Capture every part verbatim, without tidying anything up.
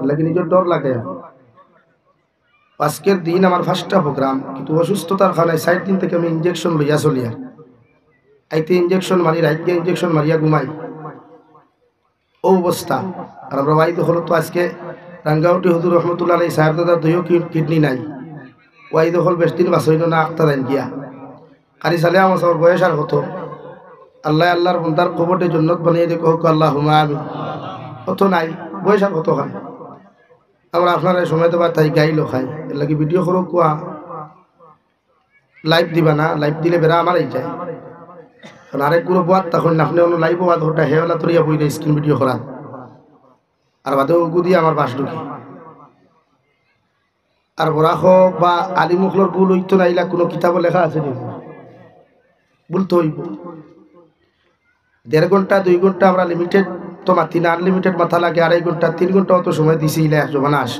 লাগে, নিজর ডর লাগে। আজকের দিন আমার পাঁচটা প্রোগ্রাম, কিন্তু অসুস্থতার কারণে চাইর দিন থাকি আমি ইনজেকশন লইয়া চলিয়ার। আইতে ইনজেকশন মারি, রাইত গিয়া ইনজেকশন মারিয়া ঘুমাই, অউ অবস্থা। আর আমরা ওয়াইজ অকল তো আজকে রাঙ্গাউটি হুজুর রহমতুল্লাহ আলাইহি সাহেব দাদার দুইও কিড-, কিডনি নাই। ওয়াইজ অকল বেশ দিন বাঁচইন না, আখতা যাইন গিয়া। কারি সালে আমার সবর বয়স আর কত? আল্লাহ, আল্লাহর বন্দার কবরটা জন্নত বানাইয়া দেখ, কউক্কা আল্লাহুম্মা আমিন। অত নাই, বয়স আর কত খান? আমরা আপনারারে সময় দেবার তাই গাইল খাই, এর লাগি ভিডিও করউক্কা। লাইভ দিবা না, লাইভ দিলে বেড়া আমার এই যায়। কারণ আরেক গ্রুপ ওয়াত তখন আপনি অন্য লাইভ ওয়াত ওটা হেওলা তরিয়া বইলে স্ক্রিন ভিডিও করা। আর বাদে ওগু দিয়া আমার বাস ঢুকি। আর বড়া হোক বা আলিম অকলর ভুল অইতো না, ইলা কুনু কিতাবো লেখা আছে নি? ভুল তো অইবো। দেড় ঘন্টা, দুই ঘন্টা আমরা লিমিটেড তো মাতি না, আনলিমিটেড মাতা লাগে, আড়াই ঘন্টা, তিন ঘন্টা অত সময় দিছি, ইলা এক জমানা আস।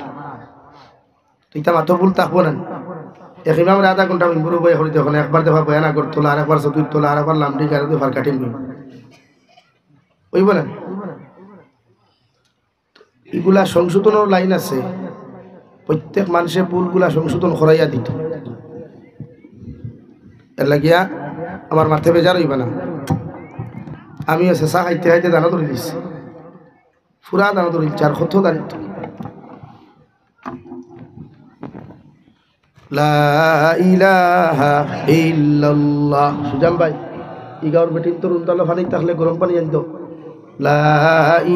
তো ইতা মাতো ভুল থাকবো না। এক ইমামরে আধা ঘন্টা মিম্বরো বয়া করি দেখো না, একবার দেখবা বয়ান আগরতলা, আর একবার চতুর্থলা, আর একবার লামডিং, আর একবার কাটিং। অইবো না? ইগুলা সংশোধনর লাইন আছে, প্রত্যেক মানষে ভুলগুলা সংশোধন করাইয়া দিত। এর লাগিয়া আমার মাতে বেজার অইবা না। আমিও শেষা খাইতে খাইতে দানা ধরি দিছি, পুরা দানা ধরি দিছি, আর কত দাঁড়িত। লা ইলাহা ইল্লাল্লাহ। সুজাম ভাই, ইগাওর বেটিন তো রুন্দালো পানি থাকলে গরম পানি আনতো। লা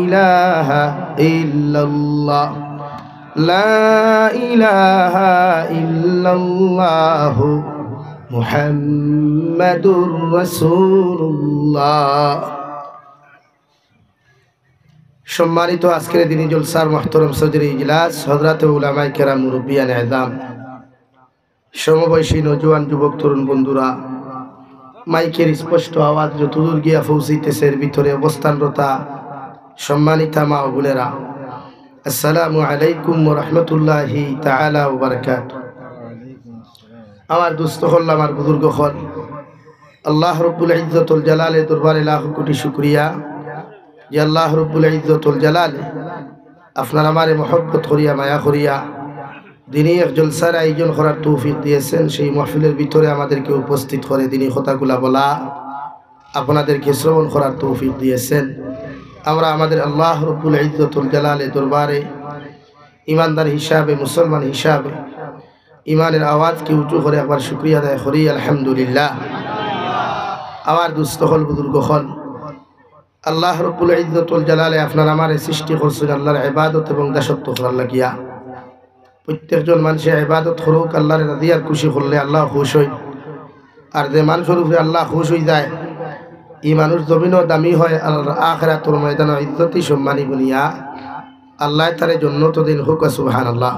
ইলাহা ইল্লাল্লাহ। লা ইলাহা ইল্লাল্লাহু মুহাম্মাদুর রাসূলুল্লাহ। সম্মানিত আজকের দিনী জলসার মুহতারাম সদরে ইজলাস, হযরতে উলামায়ে কেরাম, মুরব্বিয়ানে এজাম, সমবয়সী নওজোয়ান যুবক তরুণ বন্ধুরা, মাইকের স্পষ্ট আওয়াজ যতদূর গিয়া পৌঁছিতেছে, এর ভিতরে অবস্থানরতা সম্মানিতা মা ও বোনেরা, আসসালামু আলাইকুম ওয়া রাহমাতুল্লাহি তাআলা ওয়া বারাকাতুহু। আমার দোস্ত অকল, আমার বুজুর্গ অকল, আল্লাহ রব্বুল ইজ্জতুল জালালের দরবারে লাখ কোটি শুকরিয়া যে আল্লাহ রব্বুল ইজ্জতুল জালালে আপনার আমারে মহব্বত করিয়া, মায়া করিয়া দিনী এক জলসার আয়োজন করার তৌফিক দিয়েছেন। সেই মাহফিলের ভিতরে আমাদেরকে উপস্থিত করে দিনী কথাগুলা বলা, আপনাদেরকে শ্রবণ করার তৌফিক দিয়েছেন। আমরা আমাদের আল্লাহ রব্বুল ইজ্জতুল জালালের দরবারে ইমানদার হিসাবে, মুসলমান হিসাবে ইমানের আওয়াজকে উঁচু করে একবার শুকরিয়া আদায় করি, আলহামদুলিল্লাহ। আমার দোস্ত অকল, বুজুর্গ অকল, আল্লাহ রব্বুল ইজ্জতুল জালালে আপনার আমারে সৃষ্টি করছেন আল্লাহর ইবাদত এবং দাসত্ব করার লাগিয়া। প্রত্যেকজন মানষে ইবাদত করউক, আল্লাহরে রাজি আর খুশি করলে আল্লাহ খুশ অইন। আর যে মানষর উপরে আল্লাহ খুশ অইযায়, ই মানুষ জমিনো দামি হয়, আর আখিরাতর ময়দানো ইজ্জতি সম্মানী বনিয়া আল্লায় তারে জন্নত দেইন। কউক্কা সুবহানাল্লাহ।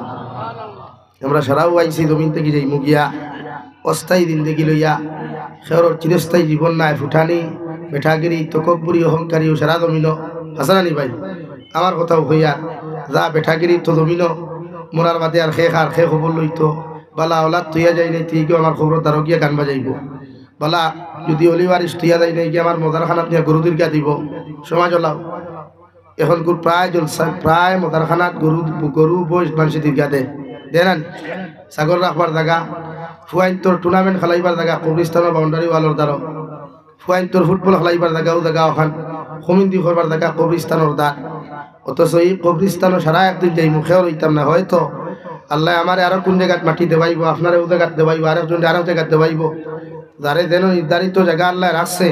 আমরা সারাউ আইছি জমিন থাকি যাইমু গিয়া, অস্থায়ী জিন্দেগি লইয়া। কেউরর চিরস্থায়ী জীবন নায়, ফুটানি, বেটাগিরি, তকব্বুরি, অহংকারী অউ সারা জমিনো। হাছা না নি ভাই? আমার কথাউ কইয়ার, যা বেটাগিরি তো জমিনো, মরার বাদে আর কে খার, কে খবর লইতো? বালা আওলাদ থইয়া যাই নাই, তে গিয়া আমার কবরর দ্বারো গিয়া গান বাজাইবো। বালা যুদি অলি ওয়ারিস থইয়া যাই নাই, গিয়া আমার মজারখানাত নিয়া গরু দীর্ঘা দিবো। সমাজ অলাও। অখন কু প্রায় জলসা, প্রায় মজারখানাত গরু, গরু বইস মানষে দীর্ঘা দে। দে না নি? ছাগল রাখবার জাগা, ফুয়াইন্তর টুর্নামেন্ট খেলাইবার জাগা, কবরিস্তানর বাউন্ডারি ওয়ালর দ্বারো। ফুয়াইন্তর ফুটবল খেলাইবার জাগা, অউ জাগা অখান, কমিন্দি করবার জাগা, কবরিস্তানর দ্বার। অথচ ই কবরিস্তানো সারা একদিন যাইমু, কেউ রইতাম না। হয়তো আল্লায় আমারে আরো কুন জাগাত মাটি দেওয়াইবো, আপনারে অউ জাগাত দেওয়াইবো, আরেকজনরে আরক জাগাত দেওয়াইবো। যারে যেন নির্ধারিত জাগা আল্লায় রাখছে,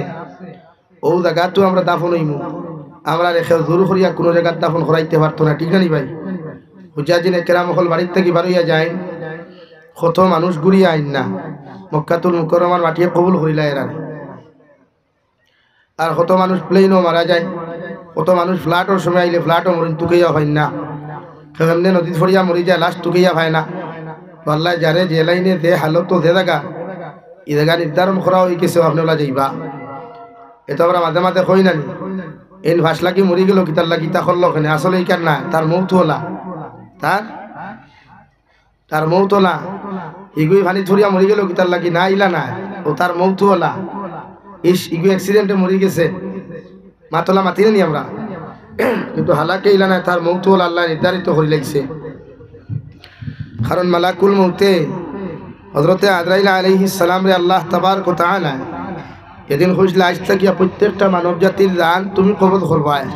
অউ জাগাত তো আমরা দাফন অইমু। আমরারে কেউ জোর করিয়া কুনু জাগাত দাফন করাইতে পারতো না, ঠিক না নি ভাই? হুজ্জাজিনে কেরাম অকল বাড়ির থাকি বারইয়া যাইন, কত মানুষ ঘুরিয়া আইন না, মক্কাতুল মুকাররমার মাটিয়ে কবুল করিলা এরারে। আর কত মানুষ প্লেনো মারা যায়, কত মানুষ ফ্লাইটর সময় আইলে ফ্লাইটো মরিন, তুকাইয়া পাইন না। কেউ এমনে নদীত পড়িয়া মরি যায়, লাশ তুকাইয়া পায় না। তো আল্লায় যারে যে লাইনে, যে হালতো, যে জাগা, ই জাগা নির্ধারণ করা অইগেছে, আপনে অলা যাইবা। এতো আমরা মাঝে মাঝে কই না নি, এইন ফাঁস লাগি মরি গেলো, কিতার লাগি, ইতা করলো কেনে? আসলে ইকার না, তার মউত অলা। তার, তার মউত অলা। ইগুই পানিত পড়িয়া মরি গেলো কিতার লাগি? না, ইলা না। অউ তার মউত অলা। ইশ, ইগু accident-এ মরি গেছে। মাতলা মাতি না নি আমরা? কিন্তু হালাকে ইলা নায়, তার মউত অকল আল্লায় নির্ধারিত করি লাইছে। কারণ মালাকুল মউতে হযরতে আজরাইল আলাইহিস সালামরে আল্লাহ তাবারক ওয়া তাআলায় যেদিন কইছলা, "আইজ থাকিয়া প্রত্যেকটা মানব জাতির জান তুমি কবজ করবায়।"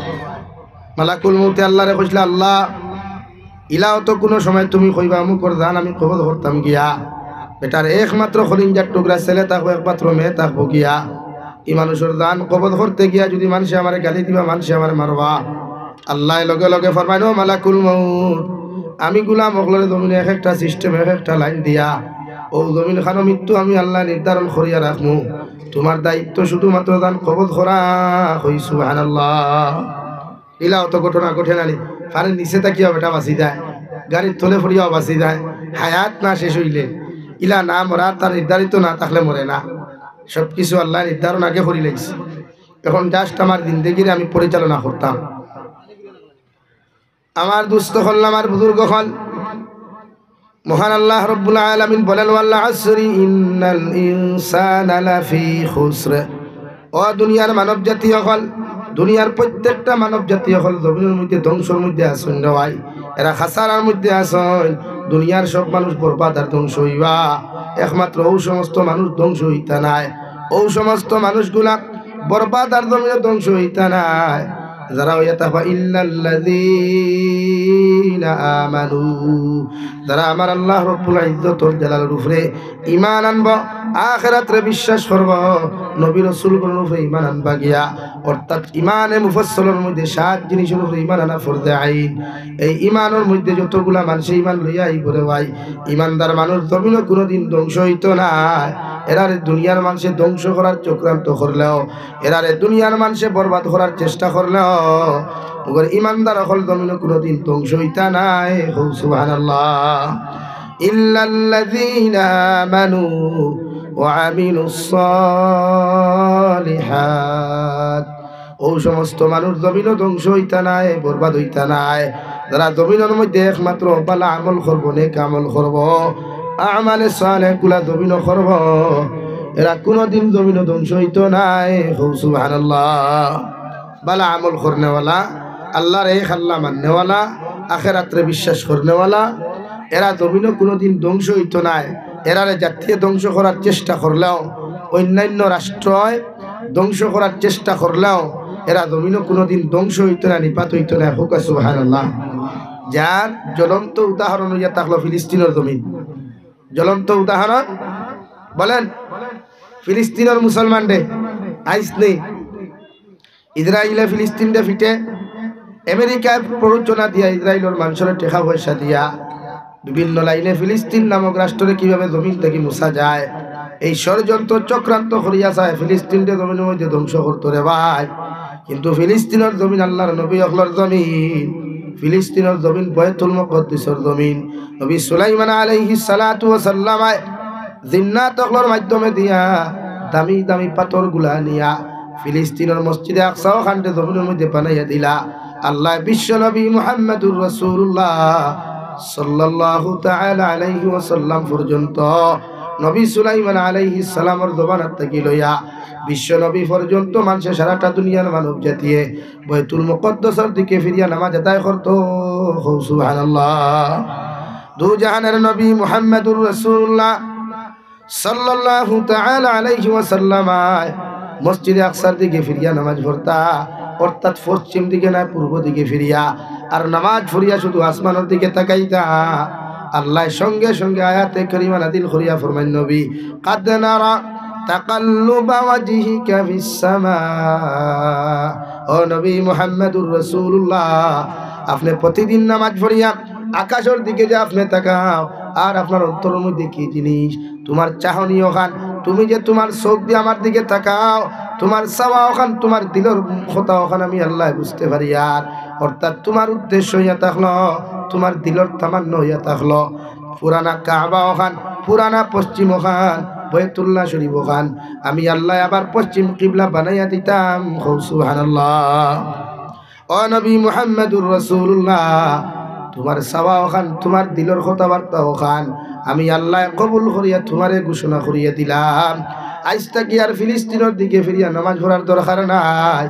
মালাকুল মউতে আল্লাহরে কইছলা, "আল্লাহ, ইলাও তো কুনু সময় তুমি কইবা, অমুকর জান আমি কবজ করতাম গিয়া, বেটার একমাত্র কলিজার টুকরা ছেলে থাকবো, একমাত্র মেয়ে থাকবো গিয়া, ই মানুষর জান কবজ করতে গিয়া যুদি মানষে আমারে গালি দিবা, মানষে আমারে মারবা।" আল্লায় লগে লগে ফরমাইন, "ও মালাকুল মউত, আমি গোলাম অকলরে জমিনো এক একটা system, এক একটা line দিয়া অউ জমিন খানো মৃত্যু আমি আল্লায় নির্ধারণ করিয়া রাখমু, তুমার দায়িত্ব শুধুমাত্র জান কবজ করা।" কই সুবহানাল্লাহ। ইলা অত ঘটনা ঘটে না নি? পানির নিচে থাকিয়াও বেটা বাঁচি যায়, গাড়ির তলে পড়িয়াও বাঁচি যায়। হায়াত না শেষ অইলে, ইলা না মরা, তার নির্ধারিত না থাকলে মরে না। সব কিছু আল্লায় নির্ধারণ আগে করি লাইছে। এখন just আমার জিন্দেগিরে আমি পরিচালনা করতাম। আমার দুস্ত অকল, আমার বুজুর্গ অকল, মহান আল্লাহ রব্বুল আলামিন বলেন, "ওয়াল আসরি ইন্নাল ইনসানা লাফি খুসর।" ও দুনিয়ার মানব জাতি অকল, দুনিয়ার প্রত্যেকটা মানব জাতি অকল জমিনর মধ্যে ধ্বংসর মধ্যে আছইন রে ভাই। এরা খাসারার মধ্যে আছইন। দুনিয়ার সব মানুষ বরবাদ আর ধ্বংস অইবা, একমাত্র অউ সমস্ত মানুষ ধ্বংস অইতা নায়। অউ সমস্ত মানুষগুলা বরবাদ আর জমিনো ধ্বংস অইতা নায়, যারা অইয়া থাকবা ইল্লাল্লাযীনা আমানু, যারা আমার আল্লাহ রব্বুল ইজ্জত ওয়াল জালালর উপরে ঈমান আনবো, আখেরাতরে বিশ্বাস করবো, নবী রসুলগণর উপরে ঈমান আনবা গিয়া। অর্থাৎ ঈমানে মুফাসসলর মধ্যে সাত জিনিসর উপরে ঈমান আনা ফরজে আইন। এই ঈমানর মধ্যে যতগুলা মানষে ঈমান লইয়া আইবো রে ভাই, ঈমানদার মানুষ জমিনো কুনুদিন ধ্বংস অইতো নায়। এরারে দুনিয়ার মানষে ধ্বংস করার চক্রান্ত করলেও, এরারে দুনিয়ার মানষে বরবাদ করার চেষ্টা করলেও, মগর ঈমানদার অকল জমিনো কুনুদিন ধ্বংস অইতা নায়। কও সুবহানাল্লাহ। ইল্লাল্লাযীনা আমানু ওয়া আমিলুস সালিহাত। অউ সমস্ত মানুষ জমিনো ধ্বংস অইতা নায়, বরবাদ অইতা নায়, যারা জমিনর মধ্যে একমাত্র ভালা আমল করবো, নেক আমল করবো, আমালে সালেহগুলা জমিনো করবো, এরা কুনুদিন জমিনো ধ্বংস অইতো নায়। কও সুবহানাল্লাহ। ভালা আমল করনেওয়ালা, আল্লাহর এক আল্লাহ মাননেওয়ালা, আখেরাতরে বিশ্বাস করনেওয়ালা, এরা জমিনো কুনুদিন ধ্বংস অইতো নায়। এরারে জাতিয়ে ধ্বংস করার চেষ্টা করলেও, অন্যান্য রাষ্ট্রয় ধ্বংস করার চেষ্টা করলেও, এরা জমিনো কুনুদিন ধ্বংস অইতো নায়, নিপাত অইতো নায়। কও সুবহানাল্লাহ। যার জ্বলন্ত উদাহরণ অইয়া থাকলো ফিলিস্তিনর জমিন। জ্বলন্ত উদাহরণ বলেন, ফিলিস্তিনর মুসলমানরে আইজ নি ইসরাইলে ফিলিস্তিনরে পিটে, আমেরিকায় প্ররোচনা দিয়া, ইসরাইলর মানষরে টেকা পয়সা দিয়া, বিভিন্ন লাইনে ফিলিস্তিন নামক রাষ্ট্ররে কিভাবে জমিন থাকি মুছা যায়, এই ষড়যন্ত্র চক্রান্ত করিয়া চায় ফিলিস্তিনরে জমিনর মধ্যে ধ্বংস করতো রে ভাই। কিন্তু ফিলিস্তিনর জমিন আল্লাহর নবী অকলর জমিন, ফিলিস্তিনর জমিন বায়তুল মুকাদ্দাসর জমিন। নবী সুলাইমান আলাইহিস সালাতু ওয়াস সালামে জিন্নাত অকলর মাধ্যমে দিয়া দামি দামি পাথরগুলা নিয়া ফিলিস্তিনর মসজিদে আকসা অখানরে জমিনর মধ্যে বানাইয়া দিলা। আল্লায় বিশ্ব নবী মুহাম্মাদুর রাসূলুল্লাহ সাল্লাল্লাহু তাআলা আলাইহি ওয়াসাল্লাম পর্যন্ত, নবী সুলাইমান আলাইহিস সালামর জমানাত থাকি লইয়া বিশ্ব নবী পর্যন্ত মানষে, সারাটা দুনিয়ার মানব জাতিয়ে বায়তুল মুকাদ্দাসর দিকে ফিরিয়া নামাজ আদায় করতো। কও সুবহানাল্লাহ। দু জাহানের নবী মুহাম্মাদুর রাসূলুল্লাহ সাল্লাল্লাহু তাআলা আলাইহি ওয়াসাল্লাম আয় মসজিদে আকসার দিকে ফিরিয়া নামাজ পড়তা, অর্থাৎ পশ্চিম দিকে নায়, পূর্ব দিকে ফিরিয়া, আর নামাজ পড়িয়া শুধু আসমানর দিকে তাকাইতা। আল্লায় সঙ্গে সঙ্গে আয়াতে কারিমা নাজিল করিয়া ফরমাইন, নবী, "কাদ নারা তাকাল্লুবা ওয়াজহিকা ফিস সামা।" ও নবী মুহাম্মাদুর রাসূলুল্লাহ, আপনে প্রতিদিন নামাজ পড়িয়া আকাশর দিকে যে আপনে তাকাও, আর আপনার অন্তরর মধ্যে কি জিনিস, তুমার চাহনি অখান, তুমি যে তুমার চউখ দি আমার দিকে তাকাও, তুমার চাওয়া অখান, তুমার দিলর কথা অখান আমি আল্লায় বুঝতে পারিয়ার। অর্থাৎ তুমার উদ্দেশ্য অইয়া থাকলো, তুমার দিলর তামান্না অইয়া থাকলো, পুরানা কাবা অখান, পুরানা পশ্চিম অখান, বায়তুল্লাহ শরীফ অখান আমি আল্লায় আবার পশ্চিম কিবলা বানাইয়া দিতাম। কও সুবহানাল্লাহ। ও নবী মুহাম্মাদুর রাসূলুল্লাহ, তুমার চাওয়া অখান, তুমার দিলর কথাবার্তা অখান আমি আল্লায় কবুল করিয়া তুমারে ঘোষণা করিয়া দিলাম। আইজ থাকি আর ফিলিস্তিনর দিকে ফিরিয়া নামাজ পড়ার দরকার নাই।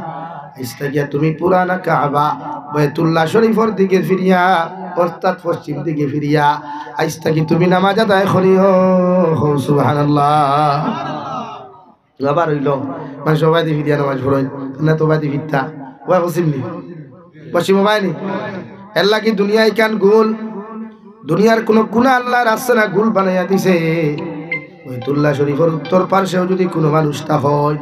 আইজ থাকিয়া তুমি পুরানা কাবা, বায়তুল্লাহ শরীফর দিকে ফিরিয়া, অর্থাৎ পশ্চিম দিকে ফিরিয়া, আইজ থাকি তুমি নামাজ আদায় করিও। কও সুবহানাল্লাহ। আবার অইলো, মানে সবাই দি ফিরিয়া নামাজ পড়ইন, না তো বাদি ফিরতা, ওয়া পশ্চিম নি, পশ্চিম বায়নি। এর লাগি দুনিয়া ইখান গুল, দুনিয়ার কুনু কুনা আল্লাহর আছে না গুল বানাইয়া দিছে। বায়তুল্লাহ শরীফর উত্তর পার্শ্বেও যুদি কুনু মানুষ থাকইন,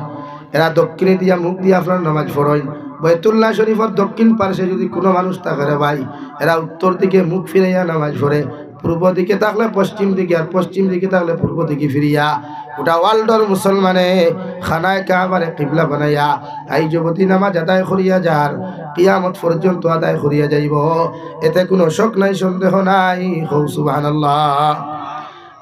এরা দক্ষিণে দিয়া মুখ দিয়া আপনার নামাজ পড়ইন। বায়তুল্লাহ শরীফর দক্ষিণ পার্শ্বে যুদি কুনু মানুষ থাকে রে ভাই, এরা উত্তর দিকে মুখ ফিরাইয়া নামাজ পড়ে, পূর্ব দিকে থাকলে পশ্চিম দিকে, আর পশ্চিম দিকে থাকলে পূর্ব দিকে ফিরিয়া। গোটা ওয়ার্ল্ডর মুসলমানে খানায় কাবারে কিবলা বানাইয়া আইজ অবধি নামাজ আদায় করিয়া যার, কিয়ামত পর্যন্ত আদায় করিয়া যাইবো, এতে কুনু শক নাই, সন্দেহ নাই। কও সুবহানাল্লাহ।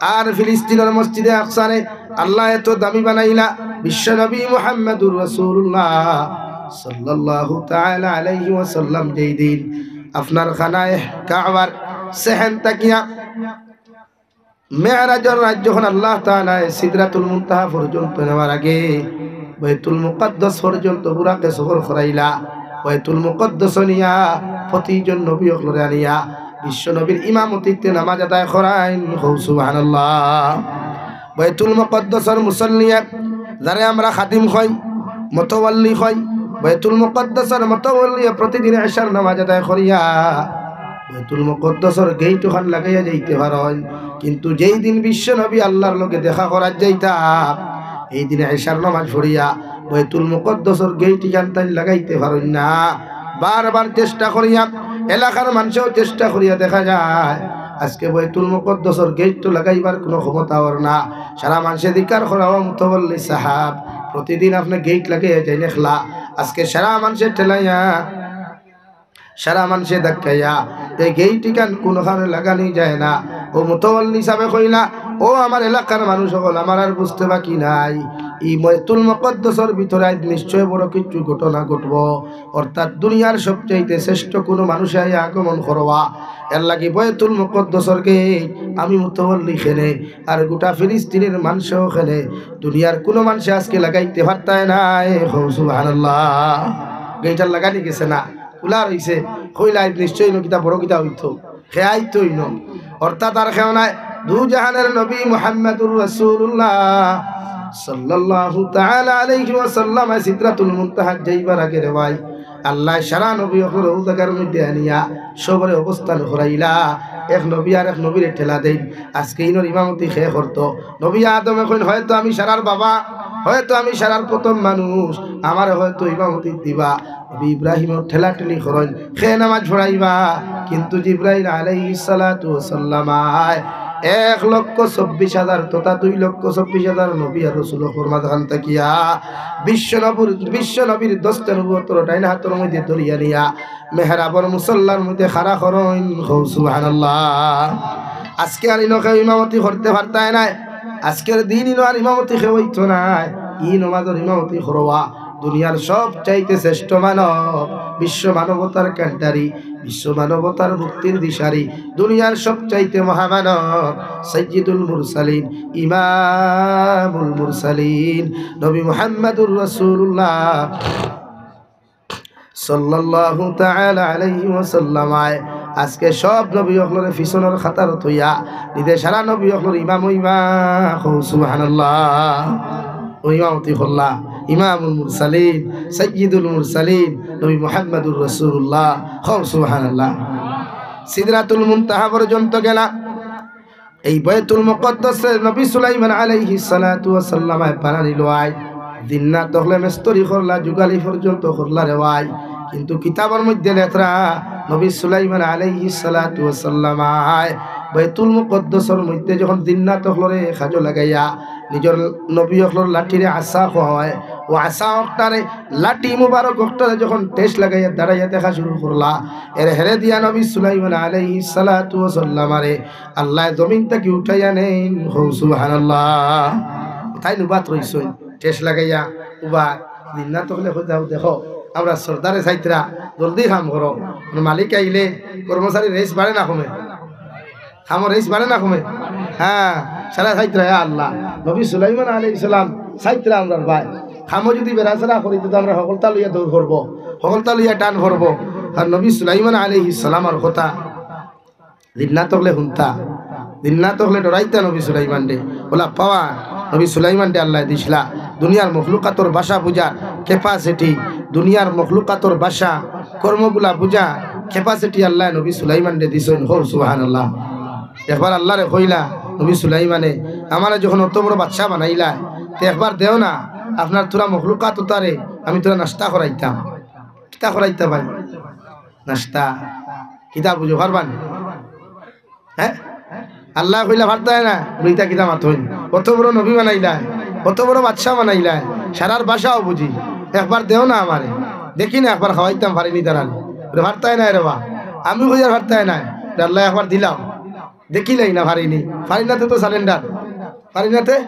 আর ফিলিস্তিনর মসজিদে আকসারে আল্লায় এত দামি বানাইলা, বিশ্বনবী মুহাম্মাদুর রাসূলুল্লাহ সাল্লাল্লাহু তাআলা আলাইহি ওয়াসাল্লাম যেই দিন আপনার খানায় কাবার সেহেন থাকিয়া মেরাজর রাইত যখন আল্লাহ তাআলায় সিদরাতুল মুনতাহা পর্যন্ত নেওয়ার আগে বায়তুল মুকাদ্দাস পর্যন্ত বুরাকে সফর করাইলা। বায়তুল মুকাদ্দাস নিয়া প্রতিজন নবী অকলরে আনিয়া বিশ্বনবীর ইমামতিতে নামাজ আদায় করাইন। কও সুবহানাল্লাহ। বায়তুল মুকাদ্দাসর মুসল্লিয়ে, যারে আমরা খাদিম কই, মুতাওয়াল্লি কই, বায়তুল মুকাদ্দাসর মুতাওয়াল্লিয়ে প্রতিদিন এশার নামাজ আদায় করিয়া বায়তুল মুকাদ্দাসর গেইট ওখান লাগাইয়া যাইতে পারইন, কিন্তু যেই দিন বিশ্বনবী আল্লাহর লগে দেখা করার যাইতা, এই দিন এশার নামাজ পড়িয়া বায়তুল মুকাদ্দাসর গেইট ইখান তাইন লাগাইতে পারইন না। বারবার চেষ্টা করিয়া, এলাকার মানষেও চেষ্টা করিয়া দেখা যায়, আজকে বায়তুল মুকাদ্দাসর গেইট তো লাগাইবার কুনু ক্ষমতা অর না। সারা মানষে জিকার করা, "ও মুতাওয়াল্লি সাহাব, প্রতিদিন আপনে গেইট লাগাইয়া যাইন একলা, আজকে সারা মানষে ঠেলাইয়া, সারা মানষে ধাক্কাইয়া, এই গেইট ইখান কুনু কারণে লাগানি যায় না।" ও মুতাওয়াল্লি সাবে কইলা, "ও আমার এলাকার মানুষ অকল, আমার আর বুঝতে বাকি নাই, ই বায়তুল মুকাদ্দাসর ভিতরে আইজ নিশ্চয় বড় কিছু ঘটনা ঘটবো, অর্থাৎ দুনিয়ার সবচাইতে শ্রেষ্ঠ কুনু মানুষে আইয়া আগমন করবা। এর লাগি বায়তুল মুকাদ্দাসর গেইট আমি মুতাওয়াল্লি খেনে, আর গোটা ফিলিস্তিনের মানষেও খেনে, দুনিয়ার কুনু মানষে আজকে লাগাইতে পারতায় নায়।" কও সুবহানাল্লাহ। গেইট আর লাগানি গেছে না, খুলা রইছে। কইলা, "আইজ নিশ্চয় ইনো কিতা বড় কিতা অইতো।" কে আইতো ইনো। অর্থাৎ আর কেউ নায়, দু জাহানের নবী মুহাম্মাদুর রাসূলুল্লাহ সাল্লাল্লাহু তাআলা আলাইহি ওয়াসাল্লাম সিদরাতুল মুনতাহাত যাইবার আগে রে ভাই, আল্লায় সারা নবী অকলরে অউ জাগার মধ্যে আনিয়া সবরে অবস্থান করাইলা। এক নবী আর এক নবীরে ঠেলা দেইন। আজকে ইনোর ইমামতি কে করতো? নবী আদমে কইন, "হয়তো আমি সারার বাবা, হয়তো আমি সারার প্রথম মানুষ, আমারে হয়তো ইমামতি দিবা।" নবী ইব্রাহিমর ঠেলাঠেলি করইন, কে নামাজ পড়াইবা? কিন্তু জিব্রাইল আলাইহিস সালাতু ওয়াস সালাম আয় এক লক্ষ চব্বিশ হাজার তথা দুই লক্ষ চব্বিশ হাজার নবী আর রাসূল অকলর মাঝখান থাকিয়া বিশ্ব নবীর, বিশ্ব নবীর দস্তে নবুয়তর ডাইন হাতর মধ্যে ধরিয়া নিয়া মেহরাবর মুসল্লার মধ্যে খাড়া করইন। কও সুবহানাল্লাহ। আজকে আর ইনো কেউ ইমামতি করতে পারতায় নায়, আজকের দিন ইনো আর ইমামতি কেউ অইতো নায়। ই নমাজর ইমামতি করবা দুনিয়ার সবচাইতে শ্রেষ্ঠ মানব, বিশ্ব মানবতার কান্ডারি, বিশ্ব মানবতার মুক্তির দিশারি, দুনিয়ার সবচাইতে মহামানব, সাইয়্যিদুল মুরসালিন, ইমামুল মুরসালিন, নবী মুহাম্মাদুর রাসূলুল্লাহ সাল্লাল্লাহু তাআলা আলাইহি ওয়াসাল্লাম আয় আজকে সব নবী অকলরে পিছনর কাতারো থইয়া নিজে সারা নবী অকলর ইমাম অইবা। কও সুবহানাল্লাহ। ও ইমামতি করলা ইমামুল মুরসালিন, সাইয়্যিদুল মুরসালিন, নবী মুহাম্মাদুর রাসূলুল্লাহ। কও সুবহানাল্লাহ। সিদরাতুল মুনতাহা পর্যন্ত গেলা। এই বায়তুল মুকাদ্দাসে নবী সুলাইমান আলাইহিস সালাতু ওয়াস সালাম আয় বানানিলো আয়। জিন্নাত অকলে মেস্তরি করলা, জুগালি পর্যন্ত করলা রে ভাই। কিন্তু কিতাবর মধ্যে লেখরা নবী সুলাইমান আলাইহিস সালাতু ওয়াস সালাম আয় বায়তুল মুকাদ্দাসর মধ্যে যখন জিন্নাত অকলরে কাজো লাগাইয়া নিজর নবী অকলর লাঠিরে আসা কয়, ও আসা অকটারে, লাঠি মুবারক অকটারে যখন ঠেস লাগাইয়া দাঁড়াইয়া দেখা শুরু করলা, এর হেরে দিয়া নবী সুলাইমান আলাইহিস সালাতু ওয়াস সালাম আরে আল্লায় জমিন থাকি উঠাইয়া নেইন। কও সুবহানাল্লাহ। তাইন উবাত রইছইন, ঠেস লাগাইয়া উবাত। জিন্নাত অকলে কইতা, "দেখো, আমরার সর্দারে চাইতরা, জলদি কাম করো।" মানে মালিক আইলে কর্মচারীর রেইস বাড়ে না কমে? কামর রেইস বাড়ে না কমে? হ্যাঁ, সারা চাইতরা, ইয়া আল্লাহ। নবী সুলাইমান আলাইহিস সালাম চাইতরা আমরার ভাই। কামো যুদি বেড়াছেড়া করি, তে তো আমরার হকলতা লইয়া দৌড় করবো। হকলতা লইয়া টান পড়বো। আর নবী সুলাইমান আলাইহিস সালামর কথা জিন্নাত অকলে হুনতা, জিন্নাত অকলে ডরাইতা নবী সুলাইমানরে। অলা পাওয়া নবী সুলাইমানরে আল্লায় দিছলা দুনিয়ার মখলুকাতর ভাষা বুঝার capacity, দুনিয়ার মখলুকাতর ভাষা, কর্মগুলা বুঝার capacity আল্লায় নবী সুলাইমানরে দিছইন। কও সুবহানাল্লাহ। একবার আল্লারে কইলা নবী সুলাইমানে, "আমারে যখন অত বড় বাদশা বানাইলা, তে একবার দেও না, আপনার থুড়া মখলুকাত অতারে আমি থুড়া নাস্তা করাইতাম।" কিতা করাইতা ভাই? নাস্তা। কিতা বুঝো, পারবা নি? হ্যাঁ? আল্লায় কইলা পারতায় না, বুলে ইতা কিতা মাতইন? অত বড় নবী বানাইলায়, অত বড় বাদশা বানাইলায়, সারার ভাষাও বুঝি, একবার দেও না আমারে, দেখি না একবার খাওয়াইতাম পারি নি তারারে। বুলে পারতায় নায় রে বা, আমি কইয়ার পারতায় নায়, বুলে আল্লায় একবার দিলাও, দেখিলাই না পারি নি, পারি না তে তো surrender, পারি না তে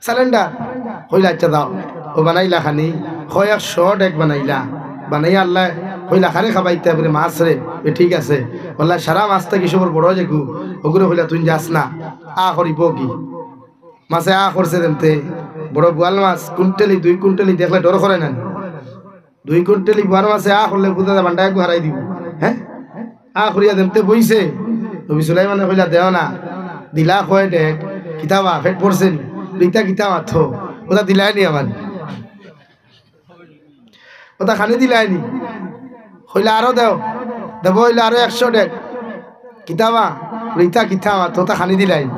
surrender। কইলা, "আচ্ছা দাও।" ও বানাইলা খানি, কয় একশো ডেগ বানাইলা। বানাইয়া আল্লায় কইলা, "কারে খাবাইতায়?" বুলে, "মাছরে।" বুলে, "ঠিক আছে।" অলায় সারা মাছ থাকি সবর বড় যেগু, অগুরে কইলা, "তুই যাস না, আ করিবো কি?" মাছে আ করছে যেমতে, বড় বোয়াল মাছ, কুইন্টালি, দুই কুইন্টালি দেখলে ডর করে না নি? দুই কুইন্টালি বোয়াল মাছে আ করলে বুঝা যায়, বান্দায় এগু হারাই দিবো। হ্যাঁ? আ করিয়া যেমতে বইছে, নবী সুলাইমানে কইলা, "দেও না।" দিলা কয় ডেগ, কিতা বা, পেট ভরছে নি? ইতা কিতা মাতো? অতা দিলায় নি আমারে। অতা খানি দিলায় নি? কইলা, "আরো দেও।" দেবো অইলে আরো একশো ডেগ। কিতা বা? ইতা কিতা মাতো? অতা খানি দিলায় নি?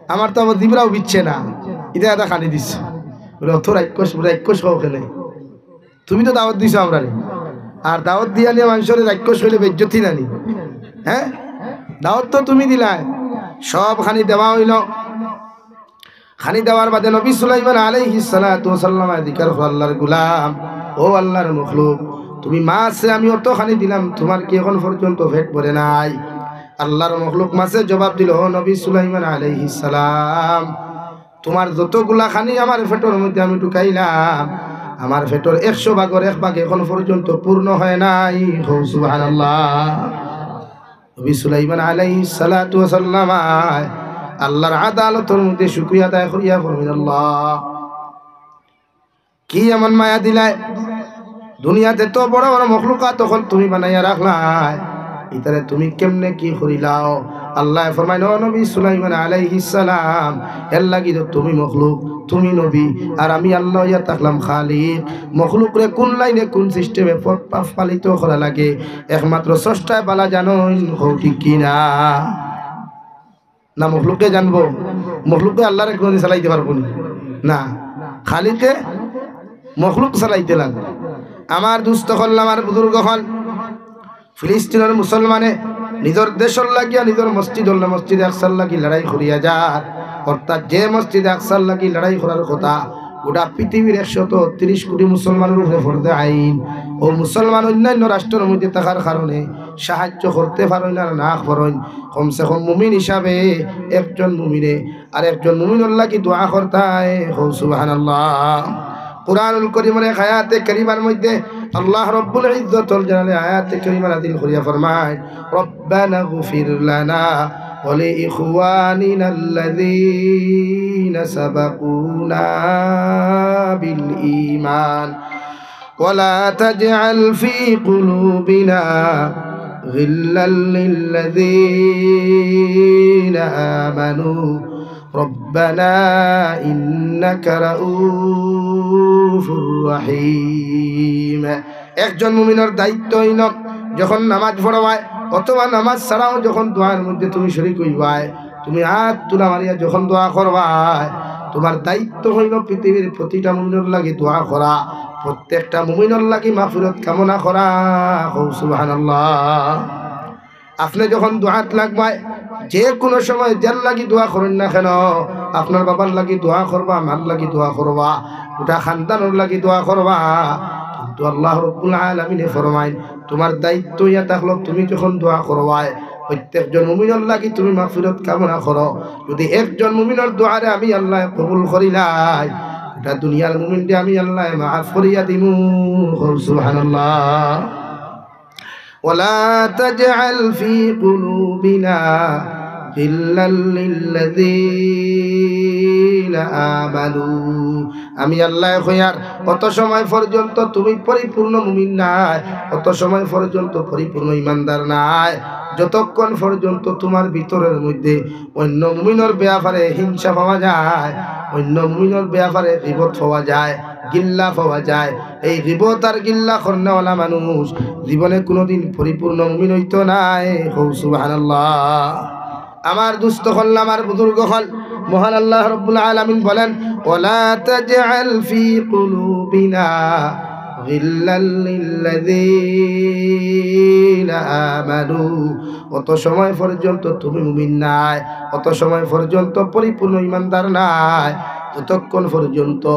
আমার তো আবার জিবরাও বিচ্ছে না। ইতা এতা খানি দিছে। বুলে, "অত রাক্ষস, বুলে, রাক্ষস কও কেনে?" তুমি তো দাওয়াত দিছো আমরারে, আর দাওয়াত দিয়া নিয়া মানষরে রাক্ষস কইলে বেইজ্জতি না নি? হ্যাঁ, দাওয়াত তো তুমি দিলায়, সব খানি দেওয়া অইলো। খানি দেওয়ার বাদে নবী সুলাইমান আলাইহিস সালাতু ওয়াস সালাম জিকার কর, "আল্লাহর গোলাম, ও আল্লাহর মখলুক, তুমি মাছে আমি অত খানি দিলাম, তুমার কি এখন পর্যন্ত পেট ভরে নাই?" আল্লাহর মখলুক মাছে জবাব দিল, "ও নবী সুলাইমান আলাইহিস সালাম, তুমার যতগুলা খানি আমার পেটর মধ্যে আমি ঢুকাইলাম, আমার পেটর একশো ভাগর এক ভাগ এখন পর্যন্ত পূর্ণ হয় নাই।" কও সুবহানাল্লাহ। নবী সুলাইমান আলাইহিস সালাতু ওয়াস সালাম আল্লাহর আদালতর মধ্যে শুকরিয়া আদায় করিয়া ফরমাইন, "আল্লাহ, কি এমন মায়া দিলায়, দুনিয়াতে তো বড় বড় মখলুকাত অকল তুমি বানাইয়া রাখলায়, ইতারে তুমি কেমনে কি করিলাও?" আল্লায় ফরমাইন, "ও নবী সুলাইমান আলাইহিস সালাম, এর লাগি তো তুমি মখলুক, তুমি নবী, আর আমি আল্লাহ অইয়া থাকলাম খালিক। মখলুকরে কুন লাইনে কুন system এ প-, পা-, পালিত করা লাগে, একমাত্র স্রষ্টায় বালা জানইন।" কও ঠিক কি না? না মখলুকে জানবো? মখলুকে আল্লাহরে কুনুদিন চালাইতে পারবো নি? না, খালিকে মখলুক চালাইতে লাগবো। আমার দুস্ত অকল, আমার বুজুর্গ অকল, ফিলিস্তিনর মুসলমানে নিজর দেশর লাগিয়া, নিজর মসজিদ অইল, মসজিদে আকসার লাগি লড়াই করিয়া যার, অর্থাৎ যে মসজিদে আকসার লাগি লড়াই করার কথা, গোটা পৃথিবীর একশত তিরিশ কোটি মুসলমানর উপরে ফরজে আইন। অউ মুসলমান অইন্যান্য রাষ্ট্রর মধ্যে থাকার কারণে সাহায্য করতে পারইন না, না পারইন। কমসে কম মুমিন হিসাবে একজন মুমিনে আর একজন মুমিনর লাগি দোয়া করতায়। কও সুবহানাল্লাহ। কুরআনুল করিমর এক আয়াতে কারিমার মধ্যে আল্লাহ রব্বুল ইজ্জত ওয়াল জালালে আয়াতে কারিমা নাজিল করিয়া ফরমায়, "রব্বানা গফির লানা ওয়া লিইখওয়ানিনা আল্লাযীনা সাবাকুনা বিল ঈমান।" ولا تجعل في قلوبنا غلا للذين آمنوا ربنا إنك رءوف رحيم। একজন মুমিনর দায়িত্ব অইল, যখন নামাজ পড়বায় অথবা নামাজ ছাড়াও যখন দোয়ার মধ্যে তুমি শরিক অইবায়, তুমি আত তুলা মারিয়া যখন দোয়া করবায়, তুমার দায়িত্ব অইল পৃথিবীর প্রতিটা মুমিনর লাগি দোয়া করা, প্রত্যেকটা মুমিনর লাগি মাগফিরত কামনা করা। কও সুবহানাল্লাহ। আপনে যখন দোয়াত লাগবায়, যে কুনু সময় যার লাগি দোয়া করইন না কেন, আপনার বাবার লাগি দোয়া করবা, মার লাগি দোয়া করবা, গোটা খানদানর লাগি দোয়া করবা, কিন্তু আল্লাহ রব্বুল আলামিনে ফরমাইন, তুমার দায়িত্ব ইয়া থাকলো, তুমি যখন দোয়া করবায়, প্রত্যেকজন মুমিনর লাগি তুমি মাগফিরত কামনা করো। যদি একজন মুমিনর দোয়ারে আমি আল্লায় কবুল করিলাই, গোটা দুনিয়ার মুমিনরে আমি আল্লায় মাফ করিয়া দিমু। কও সুবহানাল্লাহ। ولا تجعل في قلوبنا إلا للذين آمنوا। আমি আল্লায় কইয়ার, অত সময় পর্যন্ত তুমি পরিপূর্ণ মুমিন নায়, অত সময় পর্যন্ত পরিপূর্ণ ইমানদার নায়, যতক্ষণ পর্যন্ত তুমার ভিতরের মধ্যে অইন্য মুমিনর বেয়াপারে হিংসা পাওয়া যায়, অইন্য মুমিনর বেয়াপারে গিবত পাওয়া যায়, গিল্লা পাওয়া যায়। এই গিবত আর গিল্লা করনেওয়ালা মানুষ জীবনে কুনুদিন পরিপূর্ণ মুমিন অইতো নায়। কও সুবহানাল্লাহ। আমার দুস্ত অকল, আমার বুজুর্গ অকল, মহান আল্লাহ রাব্বুল আলামিন বলেন, ولا تجعل في قلوبنا غلا للذين آمنوا। অত সময় পর্যন্ত তুমি মুমিন নায়, অত সময় পর্যন্ত পরিপূর্ণ ইমানদার নায়, যতক্ষণ পর্যন্ত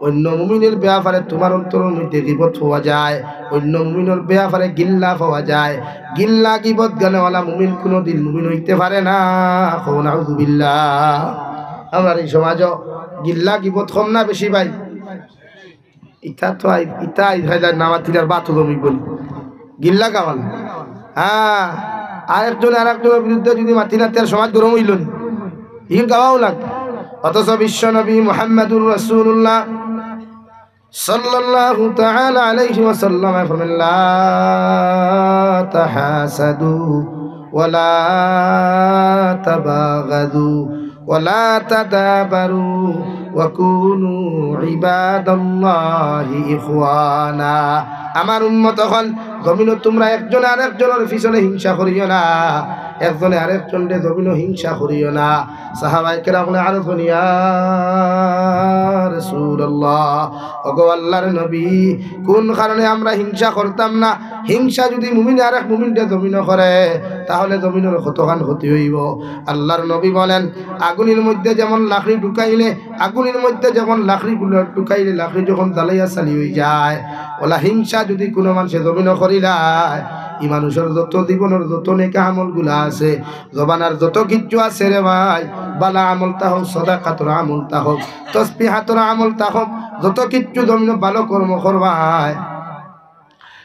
অইন্য মুমিনর বেয়াপারে তুমার অন্তরর মধ্যে গিবত পাওয়া যায়, অইন্য মুমিনর বেয়াপারে গিল্লা পাওয়া যায়। গিল্লা গিবত গানেওয়ালা মুমিন কুনুদিন মুমিন অইতে পারে না। কও নাউজুবিল্লাহ। আমরার ই সমাজো গিল্লা গিবত কম না বেশি ভাই? ইতা তো আই-, ইতা আই ভাই না মাতিলে আর ভাতও জমিবো নি। গিল্লা গাওয়ালা। হ্যাঁ, আরেকজনে আরেকজনর বিরুদ্ধে যুদি মাতি না, তে আর সমাজ গরম অইলো নি। ইগুন গাওয়াও লাগবো। অথচ বিশ্বনবী মুহাম্মাদুর রাসূলুল্লাহ সাল্লাল্লাহু তাআলা আলাইহি ওয়াসাল্লাম ফরমাইন, لا تحاسدوا ولا تباغضوا ولا تدابروا وكونوا عباد الله إخوانا। আমার উম্মত অকল, জমিনো তুমরা একজনে আরেকজনর পিছনে হিংসা করিও না, একজনে আরেকজনরে জমিনো হিংসা করিও না। সাহাবায়ে কেরাম অকলে আরজ করইন, ইয়া রাসূলুল্লাহ, ওগো আল্লাহর নবী, কুন কারণে আমরা হিংসা করতাম না? হিংসা যুদি মুমিনে আরেক মুমিনরে জমিনো করে, তাহলে জমিনর কতখান ক্ষতি অইবো। আল্লাহর নবী বলেন, আগুনর মধ্যে যেমন লাকড়ি ঢুকাইলে, আগুনর মধ্যে যেমন লাকড়িগুলা ঢুকাইলে লাকড়ি যখন জ্বালাইয়া ছালি অইযায়, অলা হিংসা যুদি কুনু মানষে জমিনো করিলায়, ই মানুষর যত জীবনর যত নেক আমলগুলা আছে, জমানার যত কিচ্ছু আছে রে ভাই, ভালা আমল তা হউক, সদাকাতর আমল তা হউক, তসবিহাতর আমল তা হউক, যত কিচ্ছু জমিনো ভালা কর্ম করবায়,